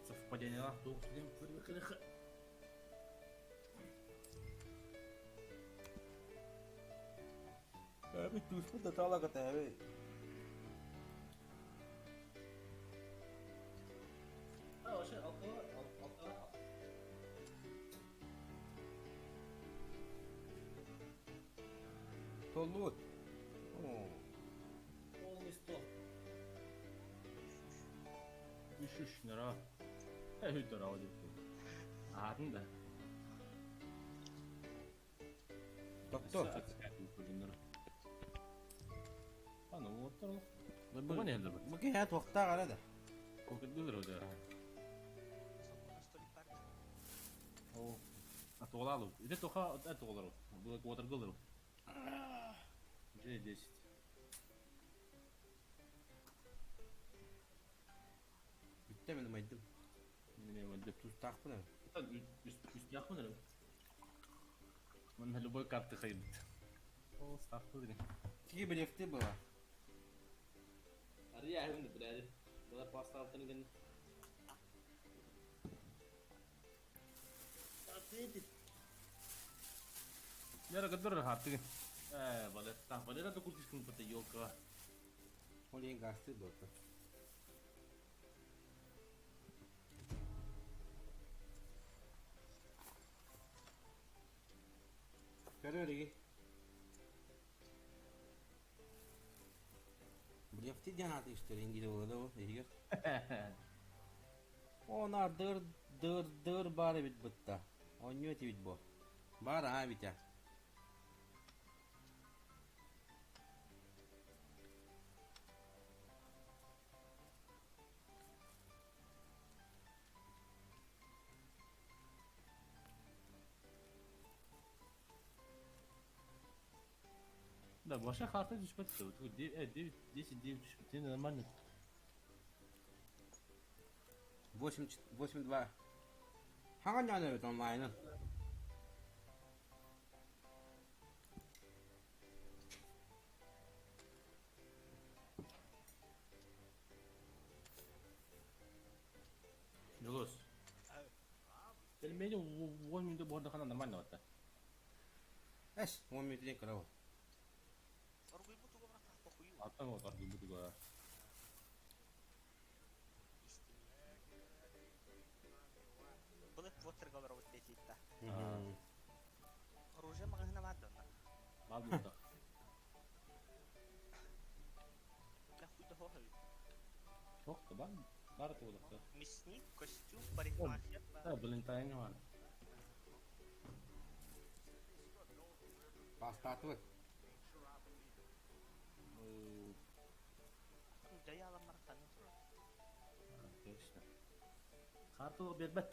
Совпадение Эби түспүт да таалаката эби. А, вообще, алкоголь, алкоголь. Толлуут. Оо. Полный стол. Үш үш нара. Э, нара деп. Атын да. Токтор. Аны уоттар олох. Туган иһэллэр бу? Бу киһи туохтаах эрэ да. Кокетдылар да. Сокуона столик бар да. О, атугалалу. Ити тоха атугалару. Бу квадргалару. Уже 10. Бүттэ мин умайдым. Мин умайдым. Тустаахпын эрэ. Үстээхпин эрэ. Манна любой карты хайбыт. Ол ставка деген. Какие блефты было? Ария ахын блядь. Была поставлена деген. Ответит. Яра кадыр хаттыгын. Э, балет. Валера да куртишкин пата елка. Ол ең гасты болды. Көрөриги. Блефти диэн ааты истэр ингиде болады ол иһигэр. Онар дыр дыр дыр бар эбит бытта. Онньу этибит бу. Бар аа битэ. Да, большая карта түспэт. 9, 10, 9 түспэт. Нормально. 8, 8, 2. Хаҥан дьааны эбит онлайнын. Дьулус. Пельмени 10 минут буордахана нормально вот. Эс, 10 минут кыра ол. Оргуйбут уга барах похую. Аттан вот оргуйбут уга. Былык Поттерга олоробут диэтиитта. Оружие маҕаһыына баар да онно? Баар буолта. Дьэ хуй да суох эбит. Суох да баар. Баар туолахта. Мясник, костюм, парикмахер баар. Да, Валентайн баар. Пастаатыбыт. Дьайаалан барахтаныы турар. Точно. Хартылык биэрбэт.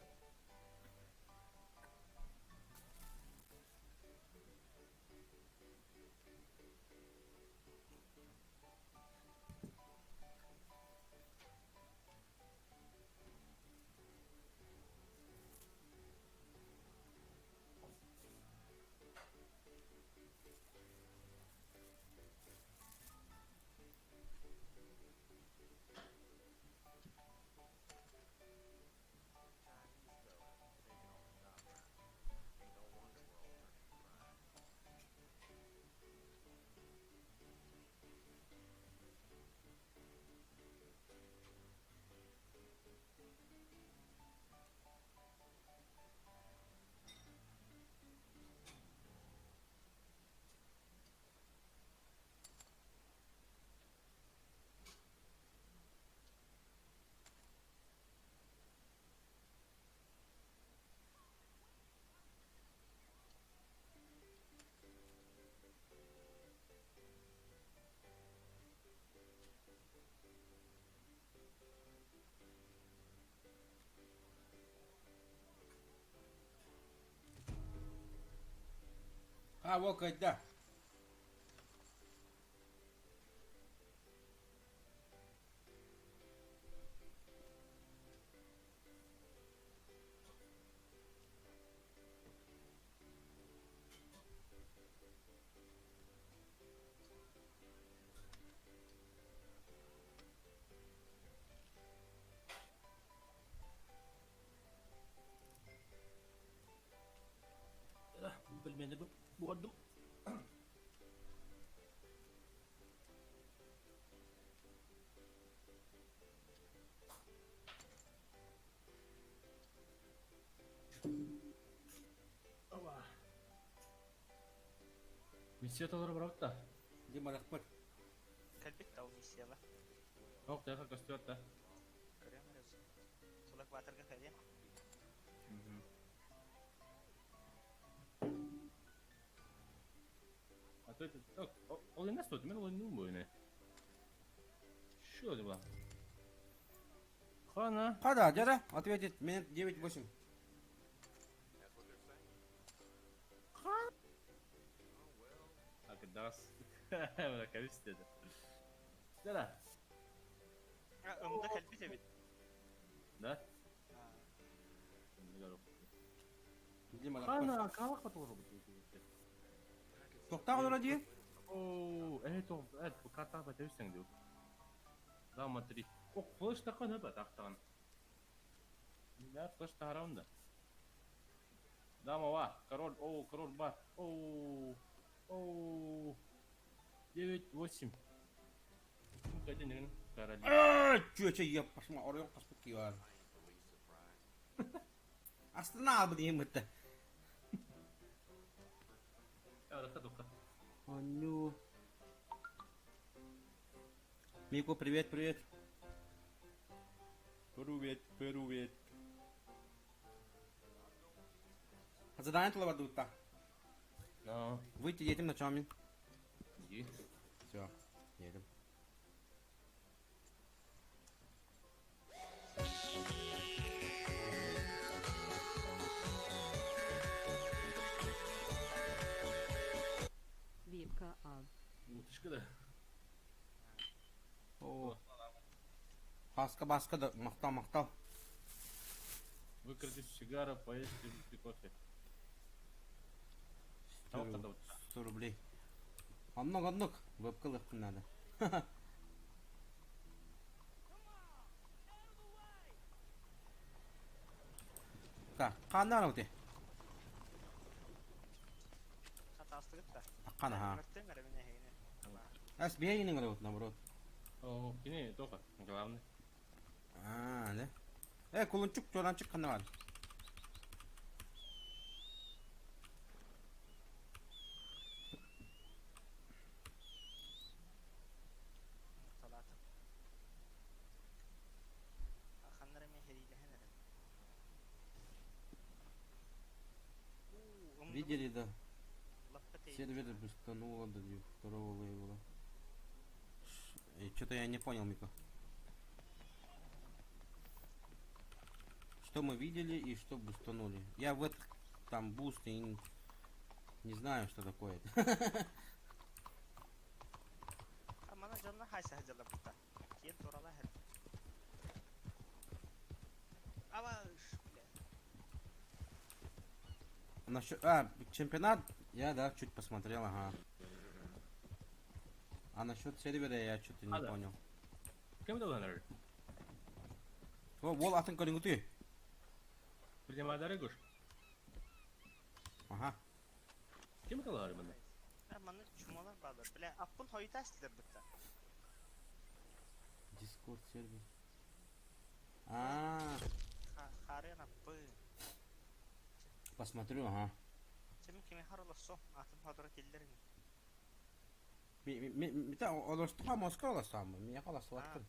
А, вот когда. Пельмени буордум. Миссия толору барабыт да. Дим барахпыт. Кэлбит да ол миссияла. Ох, тэхэ көстүбэт да. Көрүөм эрэ Сулак Баатырга кэлиэм. А то это... Ол иннес тут, мен ол иннум бу ине. Что это было? Хана. Хада, дядя, ответит минут 9-8. Акдас. Кабис деді. Да. Ымда кэлбит эбит. Да? Хана, калах потолок. Тоқтақ олора дии? Оо, э, тоқ, э, картаға бәтәбіссің деу. Дама 3. О, флеш таққан өбі, тақтаған. Да, флеш тағарауын да. Дама ва, король, о, король бар. О, о, 9, 8. Короли. Чүөчэ, я пошла, оройон қаспыт киюар. Астына албы дейін бітті. Аню. Мико, привет, привет. Привет, привет. Задание тула бардыбытта. Но. Выйти едем на чем? Иди. Все, едем. Випка А. Утышка да. О. Хаска баска да махтал махтал. Выкрутить сигара, поесть и кофе. 100 рублей. Оннук оннук. Вебка ылыахпын наада. Так, хаанна барабытый? Хатаастыгыт да. Аккан аха. Мөртөн эрэ мин эһигини. Ас биһигини ыҥырабыт наоборот. О, кини тоха, главный. Аа, да. Э, кулунчук, чуранчык ханна бар? Салаатым. Ханна эрэ мин сэриилэһэн эрэбин. Видели, да? Сервер бустануло до второго лейбла. Что-то я не понял, Мико. Что мы видели и что бустанули? Я в этот там буст и не, не знаю, что такое. Амана дьонно хайса сылдьаллар Киэн турала иһэр. Абаш, бля. Насчет... А, чемпионат я, да, чуть посмотрел, ага. А насчет сервера я что-то не А, да. понял. Кем доллар? О, вол атын көрүҥүтүй. Принимай Гуш. Ага. Кем доллар мында? Манна чумалар баалар. Бля, аппын хойута эстилэр бытта. Дискорд сервер. А, Харыан аппы. посмотрю, ага. Чемин кими харолоссо, атын ходора киллерин. Ми олорстуха Москва олорсааммын, миэхэ олорсубаттын.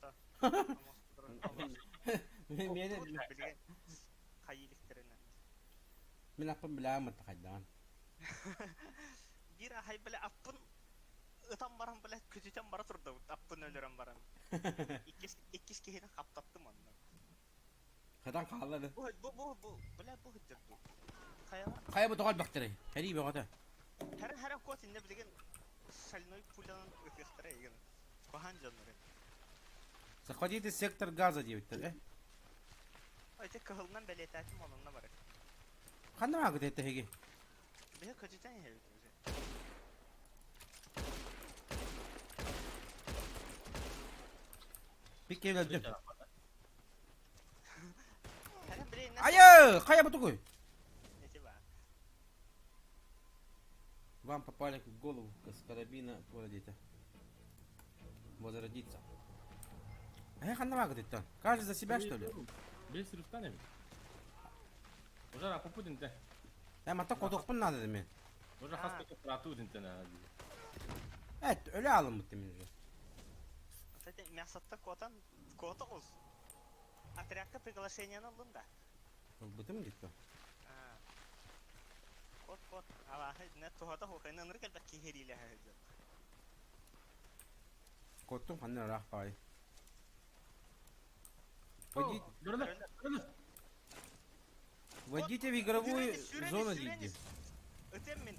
Миэнэ Билген хайиликтеринен. мин аппын билэҕин мытта хайдаҕын. Биир ахай бля аппын ытан баран бля көтүтэн бара турдабыт аппын өлөрөн баран. Иккис иккис киһини хаптаттым онно. Хатан хаалла да. Бу бу бу бу бля бу сылдьар дуу. Хайа Хайа бу тоҕо элбэхтэрий? Хэрии бөҕөтө. Хэрэн хэрэн куот иннэ билигин шальной пулянан ытыахтара игин. Куһаан дьоннору. Захватите сектор газа диэбиттэр э. Ити кыһылынан бэлиэтээтим онно бары. Ханна баагыт этэһиги? Биһи көтүтэн иһэбит уже. Бикке өлөрдүм. Хэрэн били иннэ Айы! Хайа бу тугуй? Ити баа. Вам попали в голову с карабина породите. Возродиться. Э, ханна баагыт иттен? Каждый за себя, что ли? Бес рустан эми. Уже рапопудин те. Э, мата кодохпун надо деме. Уже хаста копратудин те на. Evet, ölü alın bu demin уже. Кстати, мясотта куотан куота оҕус. Отрядка приглашениены ыллын да. Ылбытым дитто. Кот кот. Алааһы не туһата хуохайны ынырык элбэх киһириилэһэ сылдьар. Коттум ханна ыраах баҕайы. Войди... Войдите в игровую зону дейді. Өтем мин.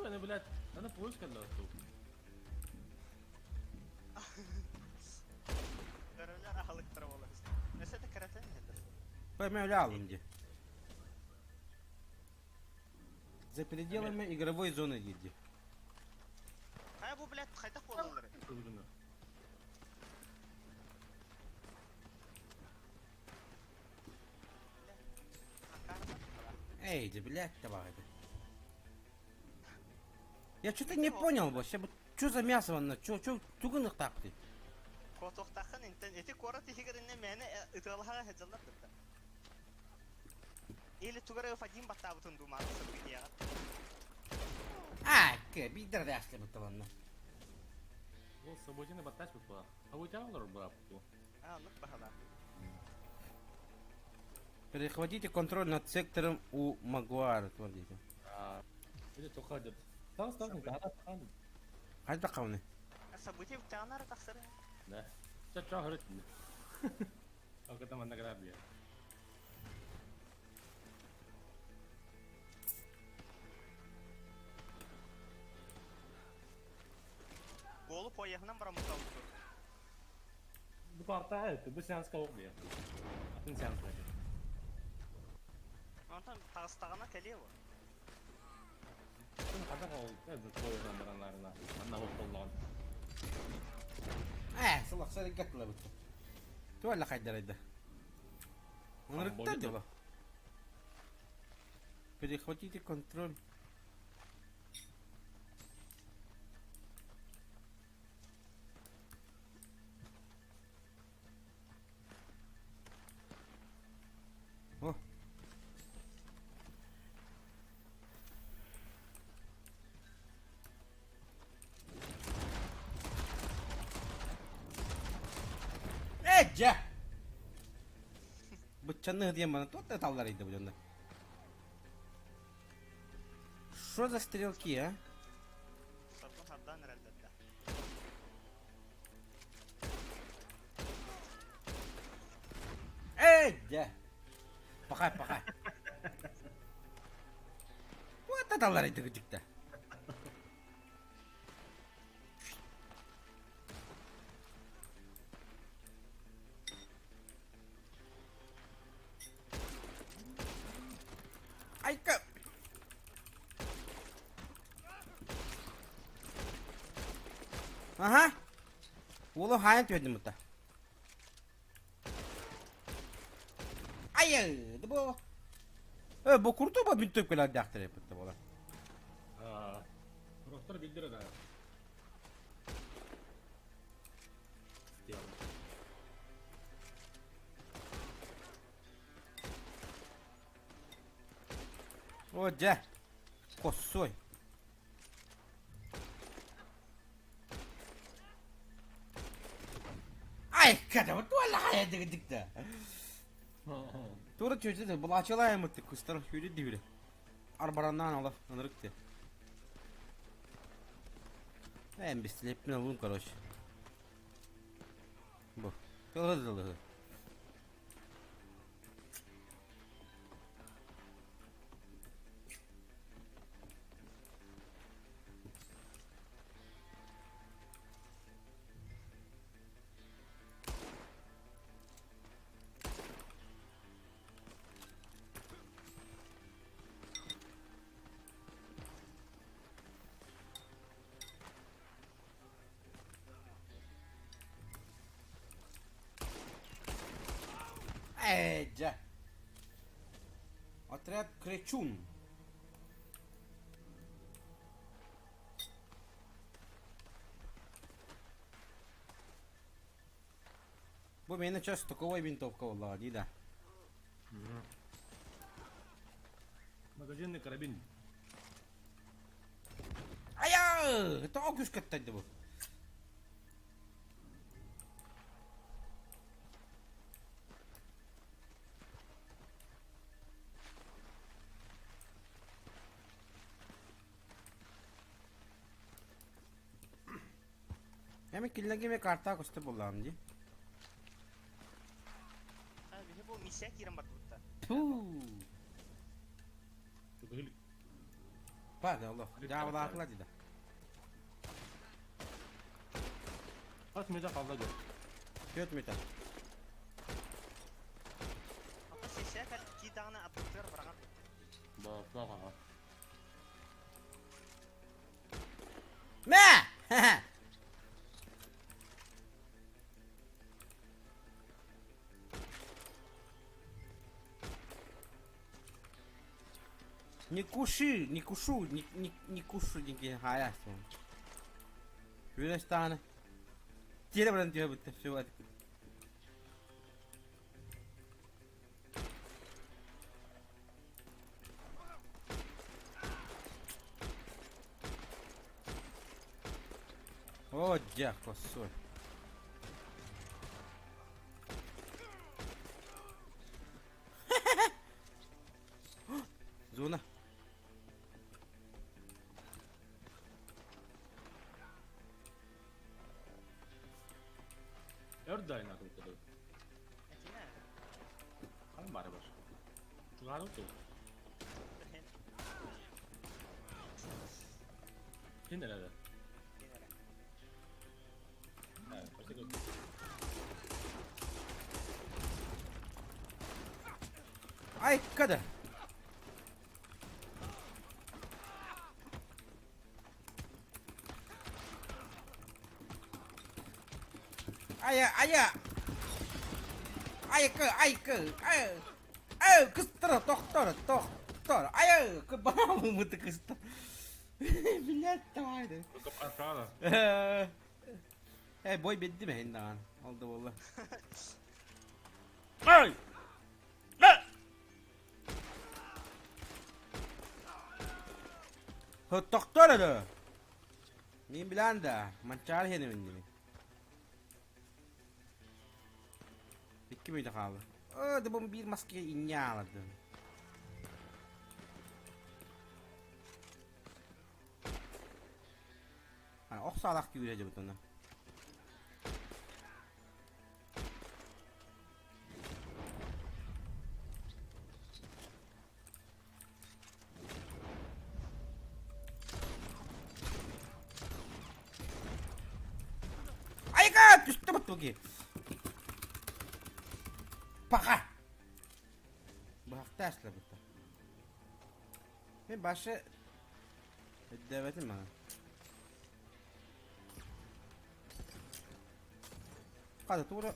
Аны, блядь, аны поезд кэллэ тут. Көрөлөр аһылыктара буолар. Өссө да кыратын иһэллэр. Поймем алым ди. За пределами игровой зоны дейді. Хайа бу, блядь, хайдах буолаллар? Эй, да, блядь, давай. Я что-то не понял вообще. Что за мясо онно? Что, что, тугун ыктаапты? Куотуохтааххын интен ити куорат иһигэр иннэ мээнэ ытыалаһа сылдьаллар да. Или тугары Фадим баттаабытын дуу мааны сырбытыаҕа. А, кэ, биирдэр да аслыбытталанна. Ол событияны баттач буппа. События олор быраппу. А, оннук баһалаах. Перехватите контроль над сектором у Магуара, твордите. Или тоха деп. Тас тас не таа хан. Хайда қауны? Событие бутаанара тахсары. Да. Ча ча хөрөт. Аката манна грабия. Уолу поеһынан бараммыталлар. Бу парта бу сеанска окуя. Атын сеанс бар. Онтон таҕыстаҕына кэлиэ буо. Сен хата ол бу поеһынан бараннарына. Манна боллоон. Э, сылахсар гаттыла бутта. Туалла хайдарайда. Онрыкта дела. Перехватите контроль. О. Э, дьэ! Быччанны диэн бана туох да таллар иди бу Что за стрелки, а? Сордон хардаан эрэллэр да. Эй, дьэ! Пахай, пахай. Туох да таллар иди кыдьыкта. Айка! Аха! Уолу хаайан түһэрдим бутта. Айы! Бу Э, бу курту бу бүттүп кэлэрдээхтэр эппитте буолар. Ростор билдире да. О, дьэ! Косой. Ай, када, туалла хайа дигдикте. Тура чөчү булачылай мытты кыстар хүлү дибиле. Арбараннаан олох ынырык Эм бистилеппин алуум короче. Бу. Тылы Ээ, дьэ. Отряд Кречун. Бу миэнэ чэ стуковой винтовка буоллаҕа дии да. Магазинный карабин. Айа! Тоҕо күүскэттэрдэ бу? Эми кинилэргэ эмиэ картаҕа көстөр буоллаҕым дии. А, биһи бу миссия киирэн барбыт да. Туу. Пада олох. Дьаабылаатылар дии да. Хас мүнүүтэ хаалла дьон? Түөрт мүнүүтэ. Ата сессия кэл киирдэҕинэ аттытыгар быраҕан. Боотоох аха. Мэ! Не куши, не кушу, не, не, не кушу диэн хаайаасың. Үөрэстааны. Тиэрэ баран түһэ бүттэ. Все, О, дьэ, косой. Зона. Өр да айнаатым кыды. Хаһан баара бар? Чугаһаабыт дуо? Кин эрэ? Айка да! Айа, айа! Айка, айка, ай! Ай, кыстара, тохтор, тохтор. Ай, баамы кыста. Блядь, давай. Э, бой бедди ме хин Алды болла. Ай! Тохтор эрэ. Мин билэн да, манчаары иһэнэбин дии. Икки мүнүүтэ хаалла. Оо, да бу биир маска инньэ аалардым. Ох саалаах күүрэ дьыбыт онно. Айга түстэ баттуги. Паха. Быһахта аслабыта. Мен башы өйдөөбөтүм мана. Хата тура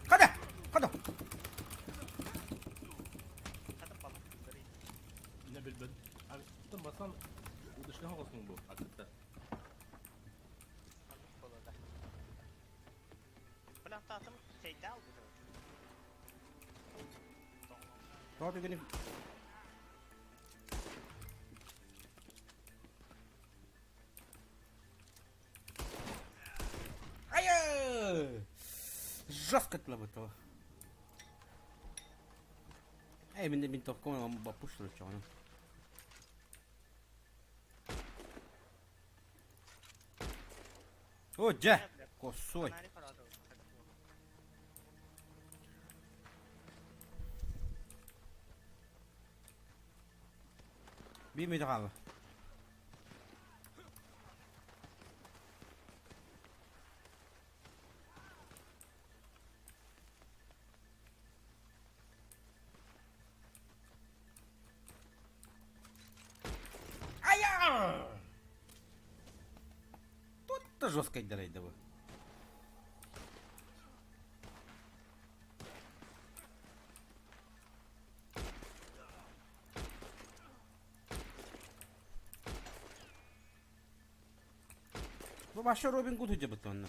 Хата! Хата! Не билбэт. Бастан удушка оҕосуҥ бу атыттар. Тоҕо түгэни Айы! Жестко тылабыт Эй, мин винтовкам баппуш чоҕону. О, дьэ, косой. Биир мүнүүтэ хаалла. Айа! Тут-то жестко дырайды бу. Бу баша Робин Гуд үдебит онно.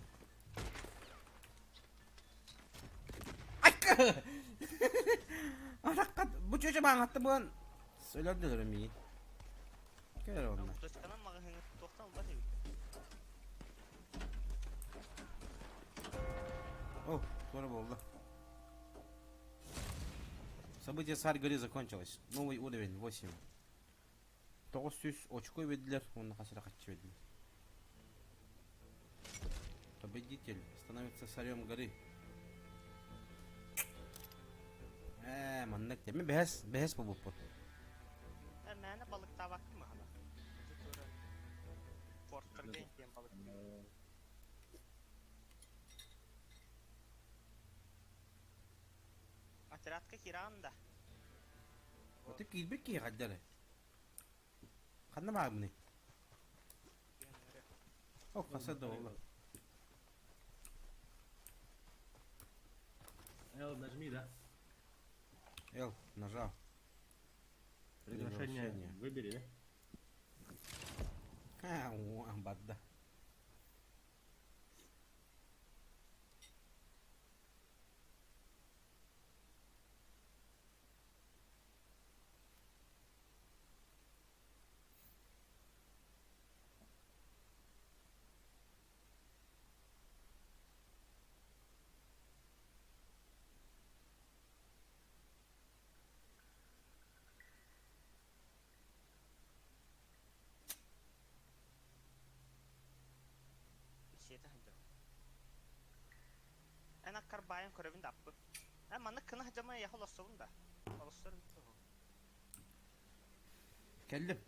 Айка! Араккат бу чөчө бааңатты буан өлөрдүлөр миин. Кэлэр онно. О, скоро буолла. Событие Царь горы закончилось. Новый уровень 8. 900 очко биэрдилэр уонна хас эрэ хаччы биэрдилэр. Победитель становится царем горы. Ээ, маннык дэ. Мин бэһэс, бэһэс буолбуппут. Э, мээнэ балыктаабаккын маһана. Портарга диэн балыктыыр. Отрядка кираан да. Аты киирбит киһи хайда эрэ. Ханна баарбыный? О, хаса да буолла. Эл, нажми, да? Эл, нажал. Приглашение выбери, да? Ха, барда. Сиэтэ сылдьар. Эн аккар баайан көрөбүн да аппы. Эн маннык кына сылдьамай яхыл олорсобун да. Олорсор Кэллим.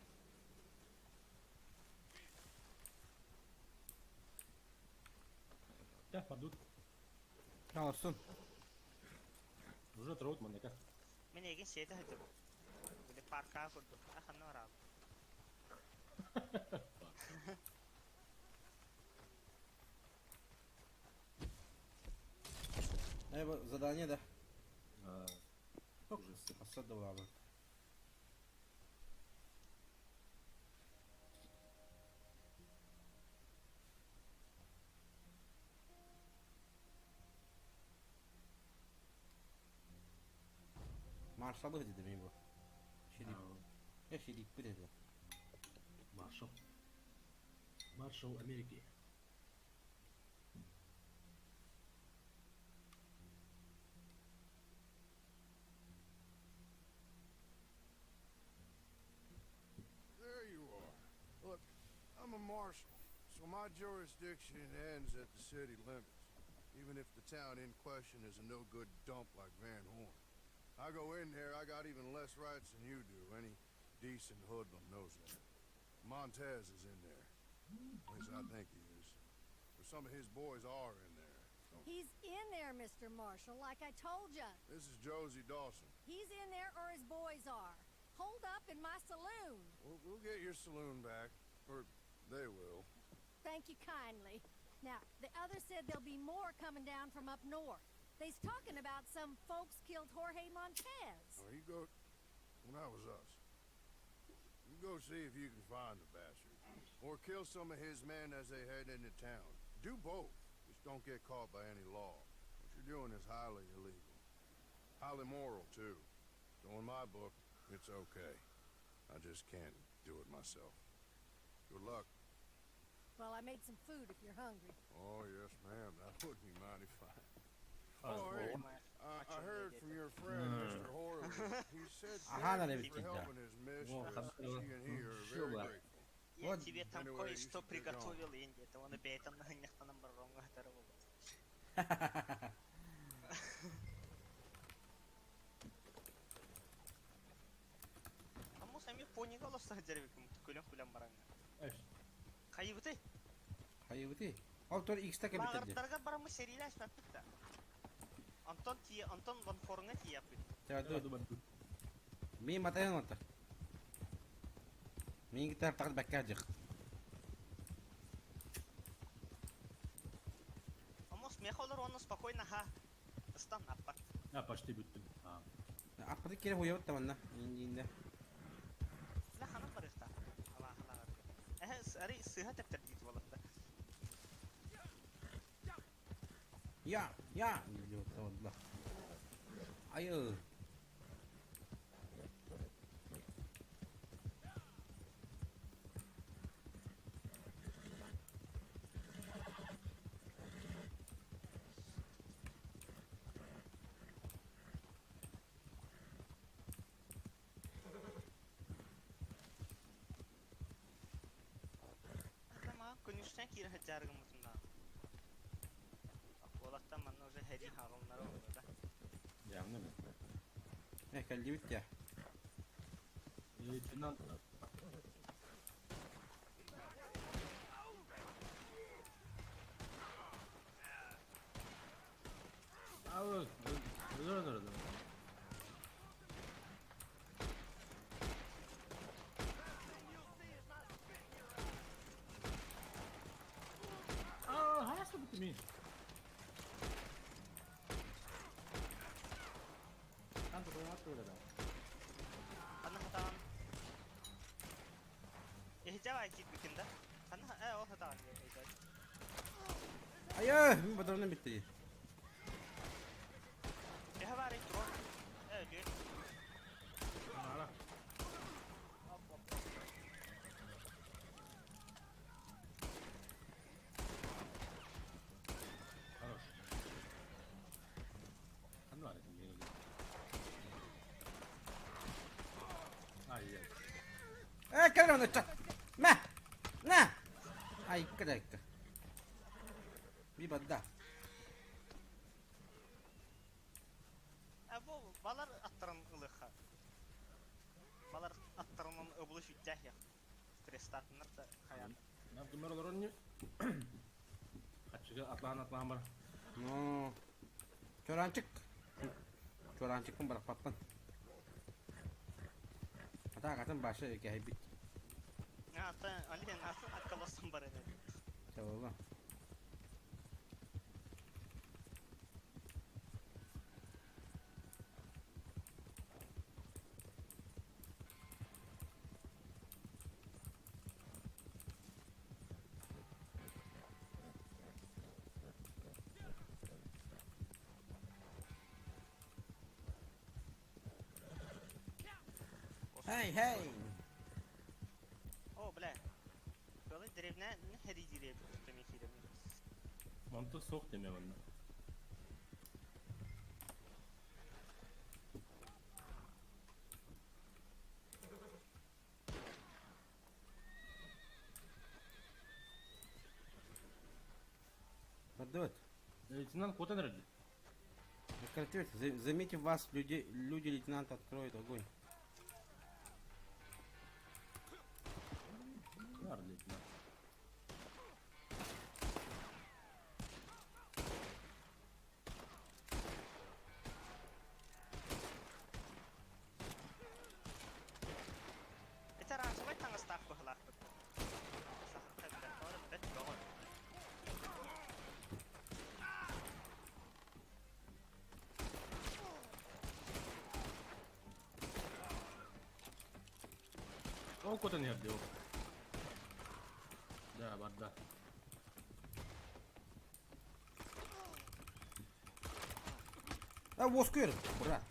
Да, падут. Олорсун. Уже троут манныка. Мин эйигин сиэтэ сылдьабын. Били паркаҕа курдук. А ханна бараабын? Э, задание да. Хасса да буолаабыт. Маршал dedi mi bu? Şirik. Ya şirik bir dedi. Маршал. Маршал Америки. There you are. Look, I'm a marshal, so my jurisdiction ends at the city limits, even if the town in question is a no-good dump like Van Horn. I go in there, I got even less rights than you do. Any decent hoodlum knows that. Montez is in there. At least I think he is. Or some of his boys are in there. So He's in there, Mr. Marshall, like I told ya. this is Josie Dawson. He's in there or his boys are. Holed up in my saloon. We'll, we'll get your saloon back. Or they will. Thank you kindly. Now, the others said there'll be more coming down from up north. They's talking about some folks killed Jorge Montez. Well, you go. Well, that was us. You go see if you can find the bastard. Or kill some of his men as they head into town. Do both. Just don't get caught by any law. What you're doing is highly illegal. Highly moral, too. So in my book, it's okay. I just can't do it myself. Good luck. Well, I made some food if you're hungry. Oh, yes, ma'am. That would be mighty fine. Oh, hey, I heard from your friend, Mr. Horley. He said Aha, thank you for да. helping his mistress. She and he are very grateful. Я Вот. тебе там Anyway, you кое-что should get going. приготовил, Инди. Это он бэйтэн ханнахтанан барроҥҥа хатара буолбат. Аммо сами понига олорсо дьэрбиким күлэн-күлэн бараҥҥа. Хайыбыты? Хайыбыты. Ол тор X-та кэбитэр дии. Лааҕырдарга бараммыт сэриилээспэппит да. Антон тиийэ Антон Ванхорҥа тиийэппит. Чэ, Мин матайан оттор. Мин гитар тагыр бэккэ дьых. Омос меха олор уонна спокойно ха. Ыстан аппат. А, почти бүттүм. А. Аппаты кире хуйабыт да манна. Индиинде. Ла ханан барыахта. Алаахалааҕар. Эһэ ари сыыһа тэптэр диит буолатта. Я, я. Айы. киирэ сылдьаары гыммытым даҕаны. Уолаттан манна уже сэрии хаалыннара олордо да. Явно ми. Э, кэллибит дьэ. Лейтенант. Ау, өлөр өлөр. Аа, хаста битми. Ханта тула да. Ханна хатаан. Эһиджа киирбикин да. Ханна э ол хатаан эһиджа. Айа, мин бодоронум бүттэ дии. Эһэ баар дрон. Э өлүө. Ара. Оп оп оп. Хорош. Ханна бар этим Ай-яй. Э, кэлэр онно чат. Мэ! На! Айка да айка. Би бадда. Э бу балар аттарын ылыха. Балар аттарынан ыбылы сүттээх я. Крестатыннар да хайаан. Например, олорон Хаччыга атлаан атлаан бар. Ну, Чораанчык. Чораанчыкпын бырахпаппын. Атаак атын баша кэһэйбит. Ата, Ален, атын аккаласын бар эде. Чабыла. Hey, hey! О, бля. Böyle деревня не херидире бит Онто суох деме манна. Поддавать. Лейтенант куотан эрэллэр. Прекратите. Заметив вас, люди, люди лейтенанта откроют огонь. Нар лейтенант. Это ранжевай таҥастаах быһылаахпыт. Сахар бэт бөҕө. Ол куотан иһэр дии ол. Да, барда. А, воскуер, брат.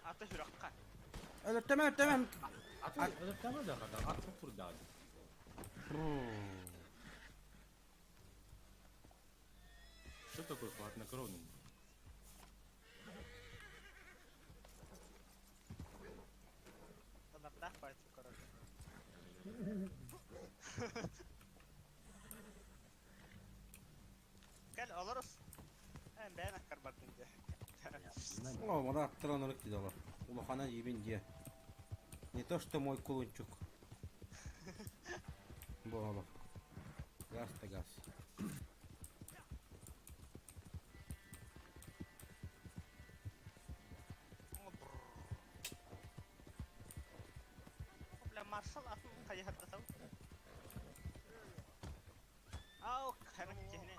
Аты сүрэххэ. Өлөртөмө, өлөртөмө. Аты өлөртөмө да хата, аты курдаа. Что такое хладнокровный? Ылардаах баайчы короче. Кэл олорус. Эн бэйэн аккар бардын дии. О, мана аттар онорuk диде олар. Улахана жибин дие. Не то, что мой кулунчук. Бу олох. Газ да газ. Бля, маршал атын хайыһардатау. Ау, ханак киһини.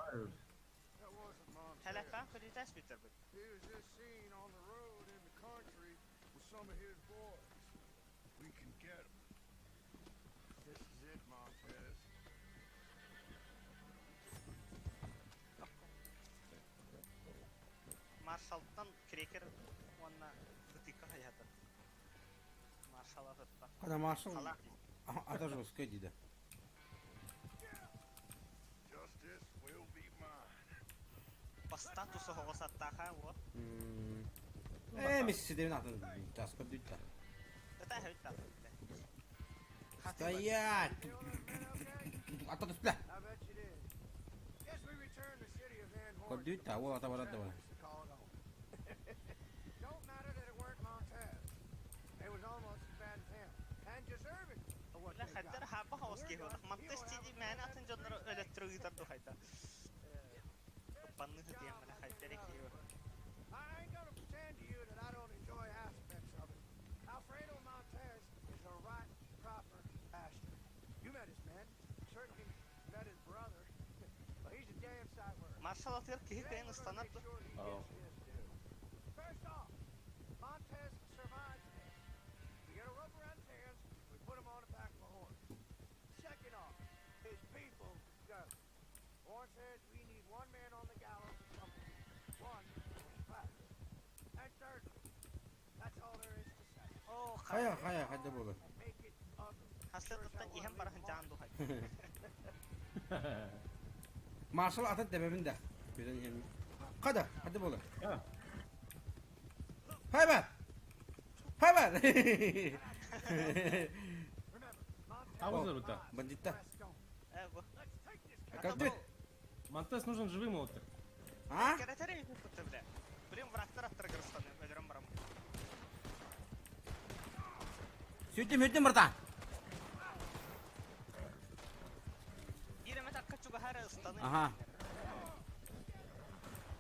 That wasn't Montez. Тэлэппээн көрүүтээс бүтэрбит. He was just seen on the road in the country with some of his boys. We can get 'em. This is it, Montez. Маршалтан Крекер уонна Бытыка хайыһардар. Маршал атытта. Хана маршал Халаах ата жестко диде. Justice will be mine. По статусу оҕус аттааха уо. Э, мисс Сидевин атын тас көрдүт да. Ыта хэвит. Стоять! Ата түстэ. Көрдүүт та уол ата барар да бар. Бля, хайдар хаапа хаос киһи буолах. Мантыс тиди мээнэ атын дьоннору өлөттөрө ыытар ду хайда. Туппанныы сытыйан бля хайдар киһи Маршал атыгар киһи кыайан ыстанар дуо? Оо, Хайа, хайа, хайда буолар. Хаслыттан иһэн бараһын дьаан духай. Маршал атын тэбэбин да. Күтэн иһэн. Хада, хада буолар. Хайбар! Хайбар! Абызыр Бандитта. Э, бу. Көрдүт. Монтес нужен живым отыр. А? Кэрэтэр кутта бля. Блин, врагтар аттарыгар ыстаныам, өлөрөн бараммын. Сүрдүм, сүрдүм, братан. Биир эмэ такка чугаһа эрэ ыстаныы. Ага.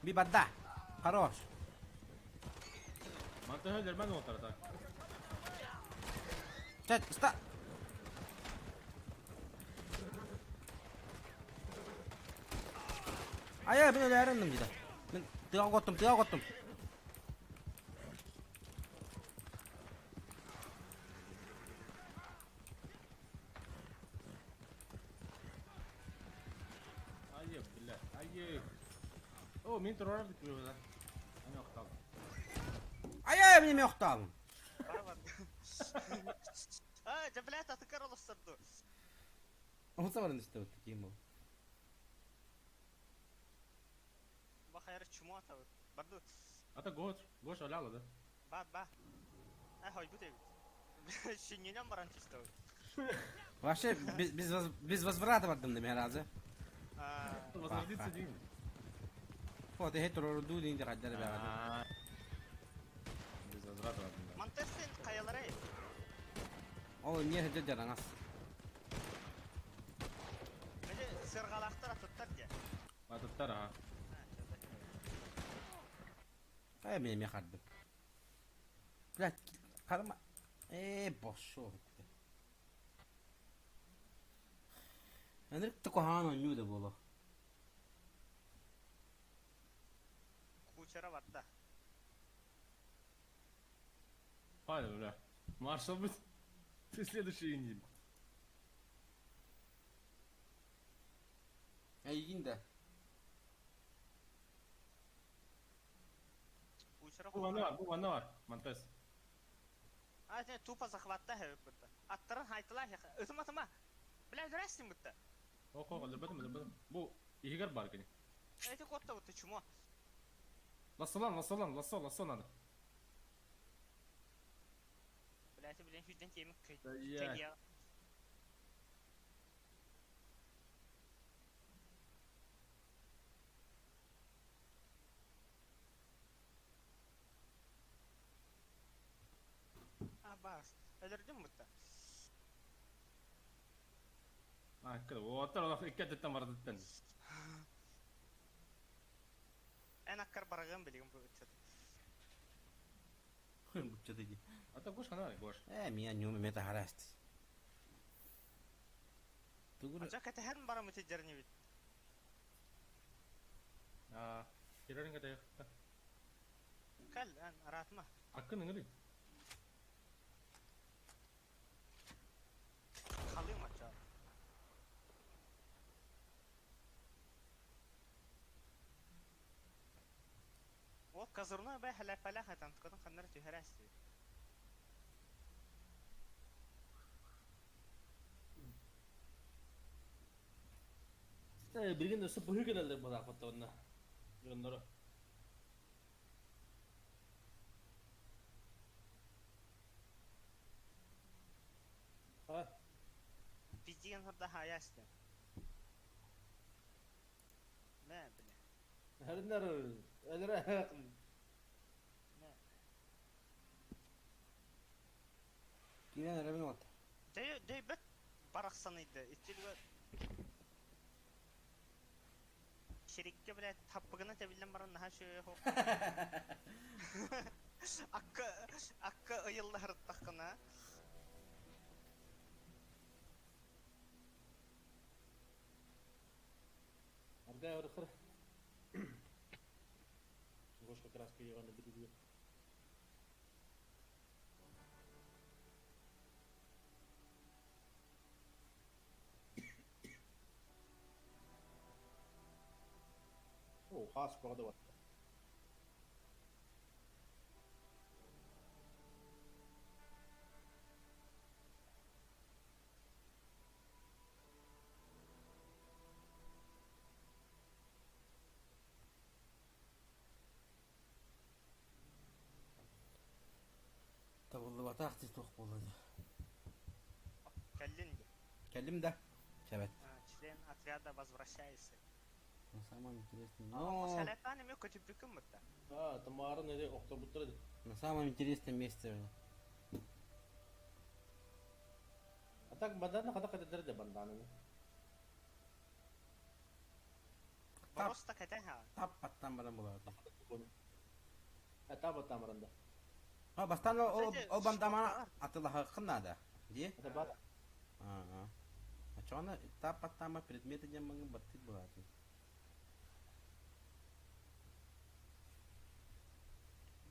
Би барда. Хорош. Монтеһы өлөрмөн уолтар так. Чэ, ста. Айа, мин өлөөрүннүм дии. Мин тыаҕа оттум, тыаҕа оттум. Айы, бля, айы. О, мин турар да. Аны охтал. Айа, мин эмиэ охтообун. Бара бар. А, дьэ, блядь, атыкар олоссорду. Оһуса баран истэбит ким ол. Бахайра чмо атабыт. Барду. Ата Гош, Гош аляла да. Ба, ба. Э, хойбут эбит. Шиннинен баран чистабыт. Вообще без, без, без возврата бардым да разы. Возродиться дейм. Вот, эһэ турордуу дейин дьахайдары бэҕэдэ. Без возврата бардым да. Монтесин хайалары. Ол эмиэ сылдьар дьараҥас. Били сырҕалаахтар атыттар дии. Атыттар аха. Хайа мин эмиэ хардым. Блядь, харма... Ээ, бошо. Ынырык да куһаҕан оонньуу да буолуо. Кучера барда. Павел, бля. Маршал быть. Ты следующий индин. Эйигин да. Кучера Бу аны бар, бу аны бар. Монтес. А, это тупо захватта хэвик бутта. Аттарын хайтылар Ытыма тыма. Бля, өлөрөссүн бутта. Ок, ок, өлөрбөтүм, өлөрбөтүм. Бу иһигэр бар кини. Эти котта бутта чмо. Лассолан, лассолан, лассо, лассо надо. Бля, это блин хүйтен темик Стоять. А, бас. Өлөрдүм бутта. А, оттар олох икки өттүттэн барытыттан. Эн аккар барагын билигин бу ыччат. Буччата дии. А то Гош хана, Гош. Ээ, миа ньуум эмиэ таһараст. Тугур... Ача кэтэһэн барамыт дьэрнибит. А, кирерин кэтэйэхтэ. Кэл, эн араатма. Аккын ыҥырый. Халыым ача. Ол козырной бай халапалах атан ткатын ханнар түһәрәсти. Билигин өссө быһыы кэлэллэр быраахпаттарына дьонноро. А? Деген хорда хаясты. Мэ, бля. Хәрнер әлрә. Мэ. Киирэн эрэбин уолаттар. Дэй, дэй бэт барахсаныйда. Итилгэ Шерикке, блядь, таппыгына тэбиллэн баран наһаа үчүгэй оһох. Акка, акка ыйыллаһырыттаххына. Аргай орыхыр. Гош как раз киеваны бирүгү. О, хаас бөҕө да барда. Табыллыбатах дии туох буолла дии. Кэллин дии. Кэллим да. Чэбэт. Член отряда возвращайся. На самом интересном. Но... Но Сэлэппаан эмиэ көтүппүккүн бытта. Аа, тамаарын эри охторбуттар эди. на самом интересном месте. А так бандана хата катедер де бандананы. Просто кэтэн ха. Тап паттан баран буолар. А таба тамаранда. А бастан ол Кстати, ол бандамана атылаһыккын наада. Дии? Это бат. Ага. А чона тап паттама предметы диэн маңын баттыт буолаатын.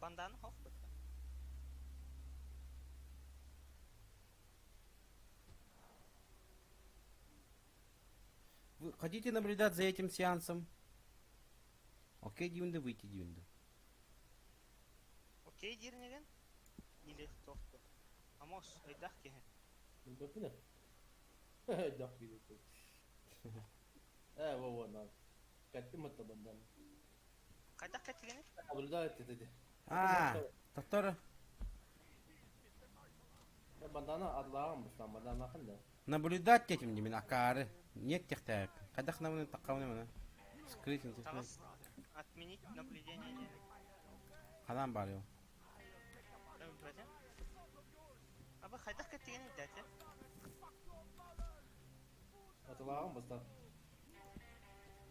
Банданы хох бытта. Вы хотите наблюдать за этим сеансом? Окей, диюнды, выйти диюнды. Окей диирнигин? Или тохту. Амос, өйдөх киһи. Билбэппин. Дах киһи. Э, во во на. Каттым атта бандана. Хайдах кэтигини? Наблюдает это. А, доктор, Бандана адлаан бастан бандана ханда. наблюдать этим не акары. Нет техтаап. Кадах намны таккауны мана. Скрыть. Таҕыс отменить наблюдение диэн. Хадан бар ё. Билбэтим. Аба хайдах кэтигини дэтэ? Атлаан бастан.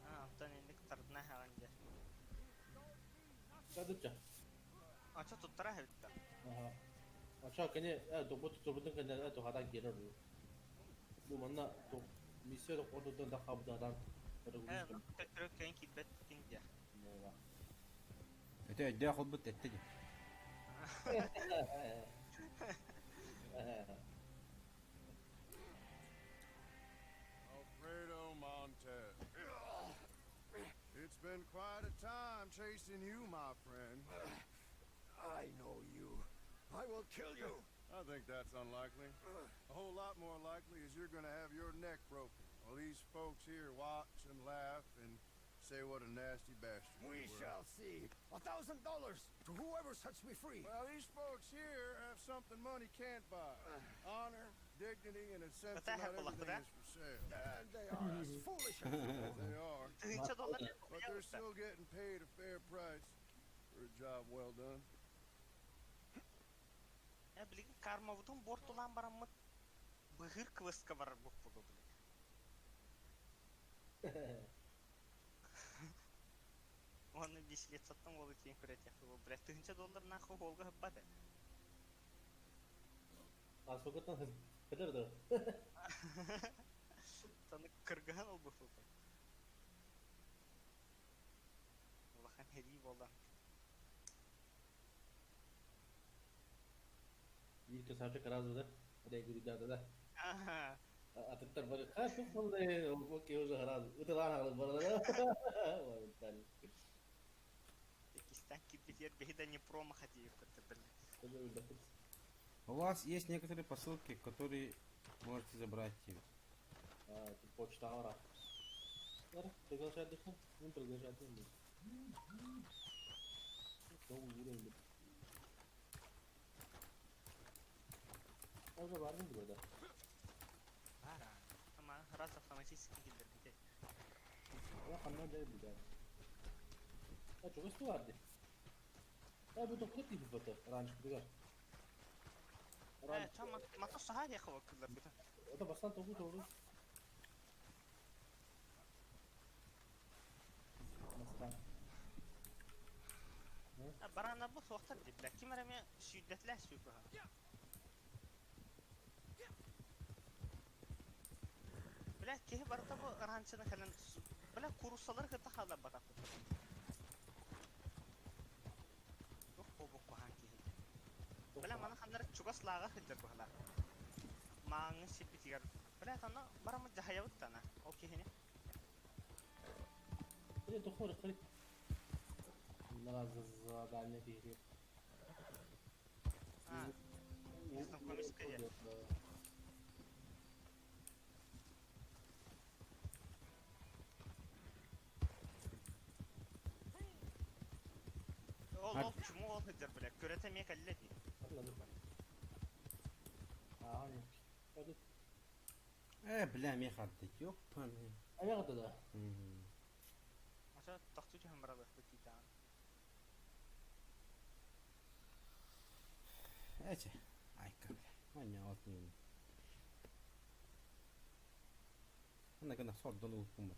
А, онтон инник тардына хаҕан дьэ. Кадыча. Ача туттара хэбитта. Аха. Ача кene э добут тобутун кene э тухадан келер. Бу манна то миссия до кодудан да хабдадан. Э, төттөрү кэйин киирбэт кин дьэ. Это өйдөөх холбут этте ди. Alfredo Montez. It's been quite a time chasing you, my friend. I know you. I will kill you. I think that's unlikely. A whole lot more likely is you're gonna have your neck broken while these folks here watch and laugh and say what a nasty bastard you We were. shall see. $1,000 to whoever sets me free. Well, these folks here have something money can't buy. Honor, dignity, and a sense But that that not happened, everything that. is for sale. And they are as foolish as you. They are. Тыһыынча доллар But they're still getting paid a fair price for a job well done. Э, билигин кармабытын буортулаан бараммыт быһыыр квестка барар буолбут били. Уонна бисилет саттан уолу тиийэн көрөтүөх бля тыһыынча доллар нахуй уолга хаппат э. Асфагаттан хедер да. Таны кыргыһан ылбыппыт. Улахан хэрии буолан. Биир касача каразы да. Адай гүрүдә да. Аха. Атыттар бар. Ха, тух болду. Окей, уже хараз. Утылаан алып барда. Ой, Иккистэн киирбитигэр биһи да не промах диэбиппит били. У вас есть некоторые посылки, которые можете забрать. А, почта ара. Ара, приглашать дыхнуть? Ну, приглашать не буду. Уже бармын burada. Бара. Сразу автоматически киллэрбитэ. Ол ханна дьэ билэр. А чугас баар дии. Э бу тохтор тиийбит бата ранчпытыгар. Э, ча мата саһаа диэхэ кылларбыта. Это бастан тогу тоҕу. Бастан. Барана бу суохтар дии, ким эрэ эмиэ сүүрдэтилээ сүүрбэһэ. Бля, киһи барыта бу ранчаны кэлэн, бля, кууруссалары кытта хаалларбатахпыт. Туох буолбут куһаҕан киһи. Бля, маны ханнары чугас лааҕа сылдьар быһалаах. Мааҥҥы сирбитигэр. Бля, онно бараммыт дьаһайабыт да ана, ол киһини. Или тухор хри. Задание киһи. А, незнакомецка я. Ол ол чуму ол сылдьар бля, көрөтө эмиэ кэллэ дии. Э, бля, эмиэ хардык. Ёппаны. Эмиэ харды да? Ача тохтуу түһэн баралыахпыт диитэҕин. Эчэ, айка, бля. Манньаҕат ньуун. Ана гына сордон ууппуммут.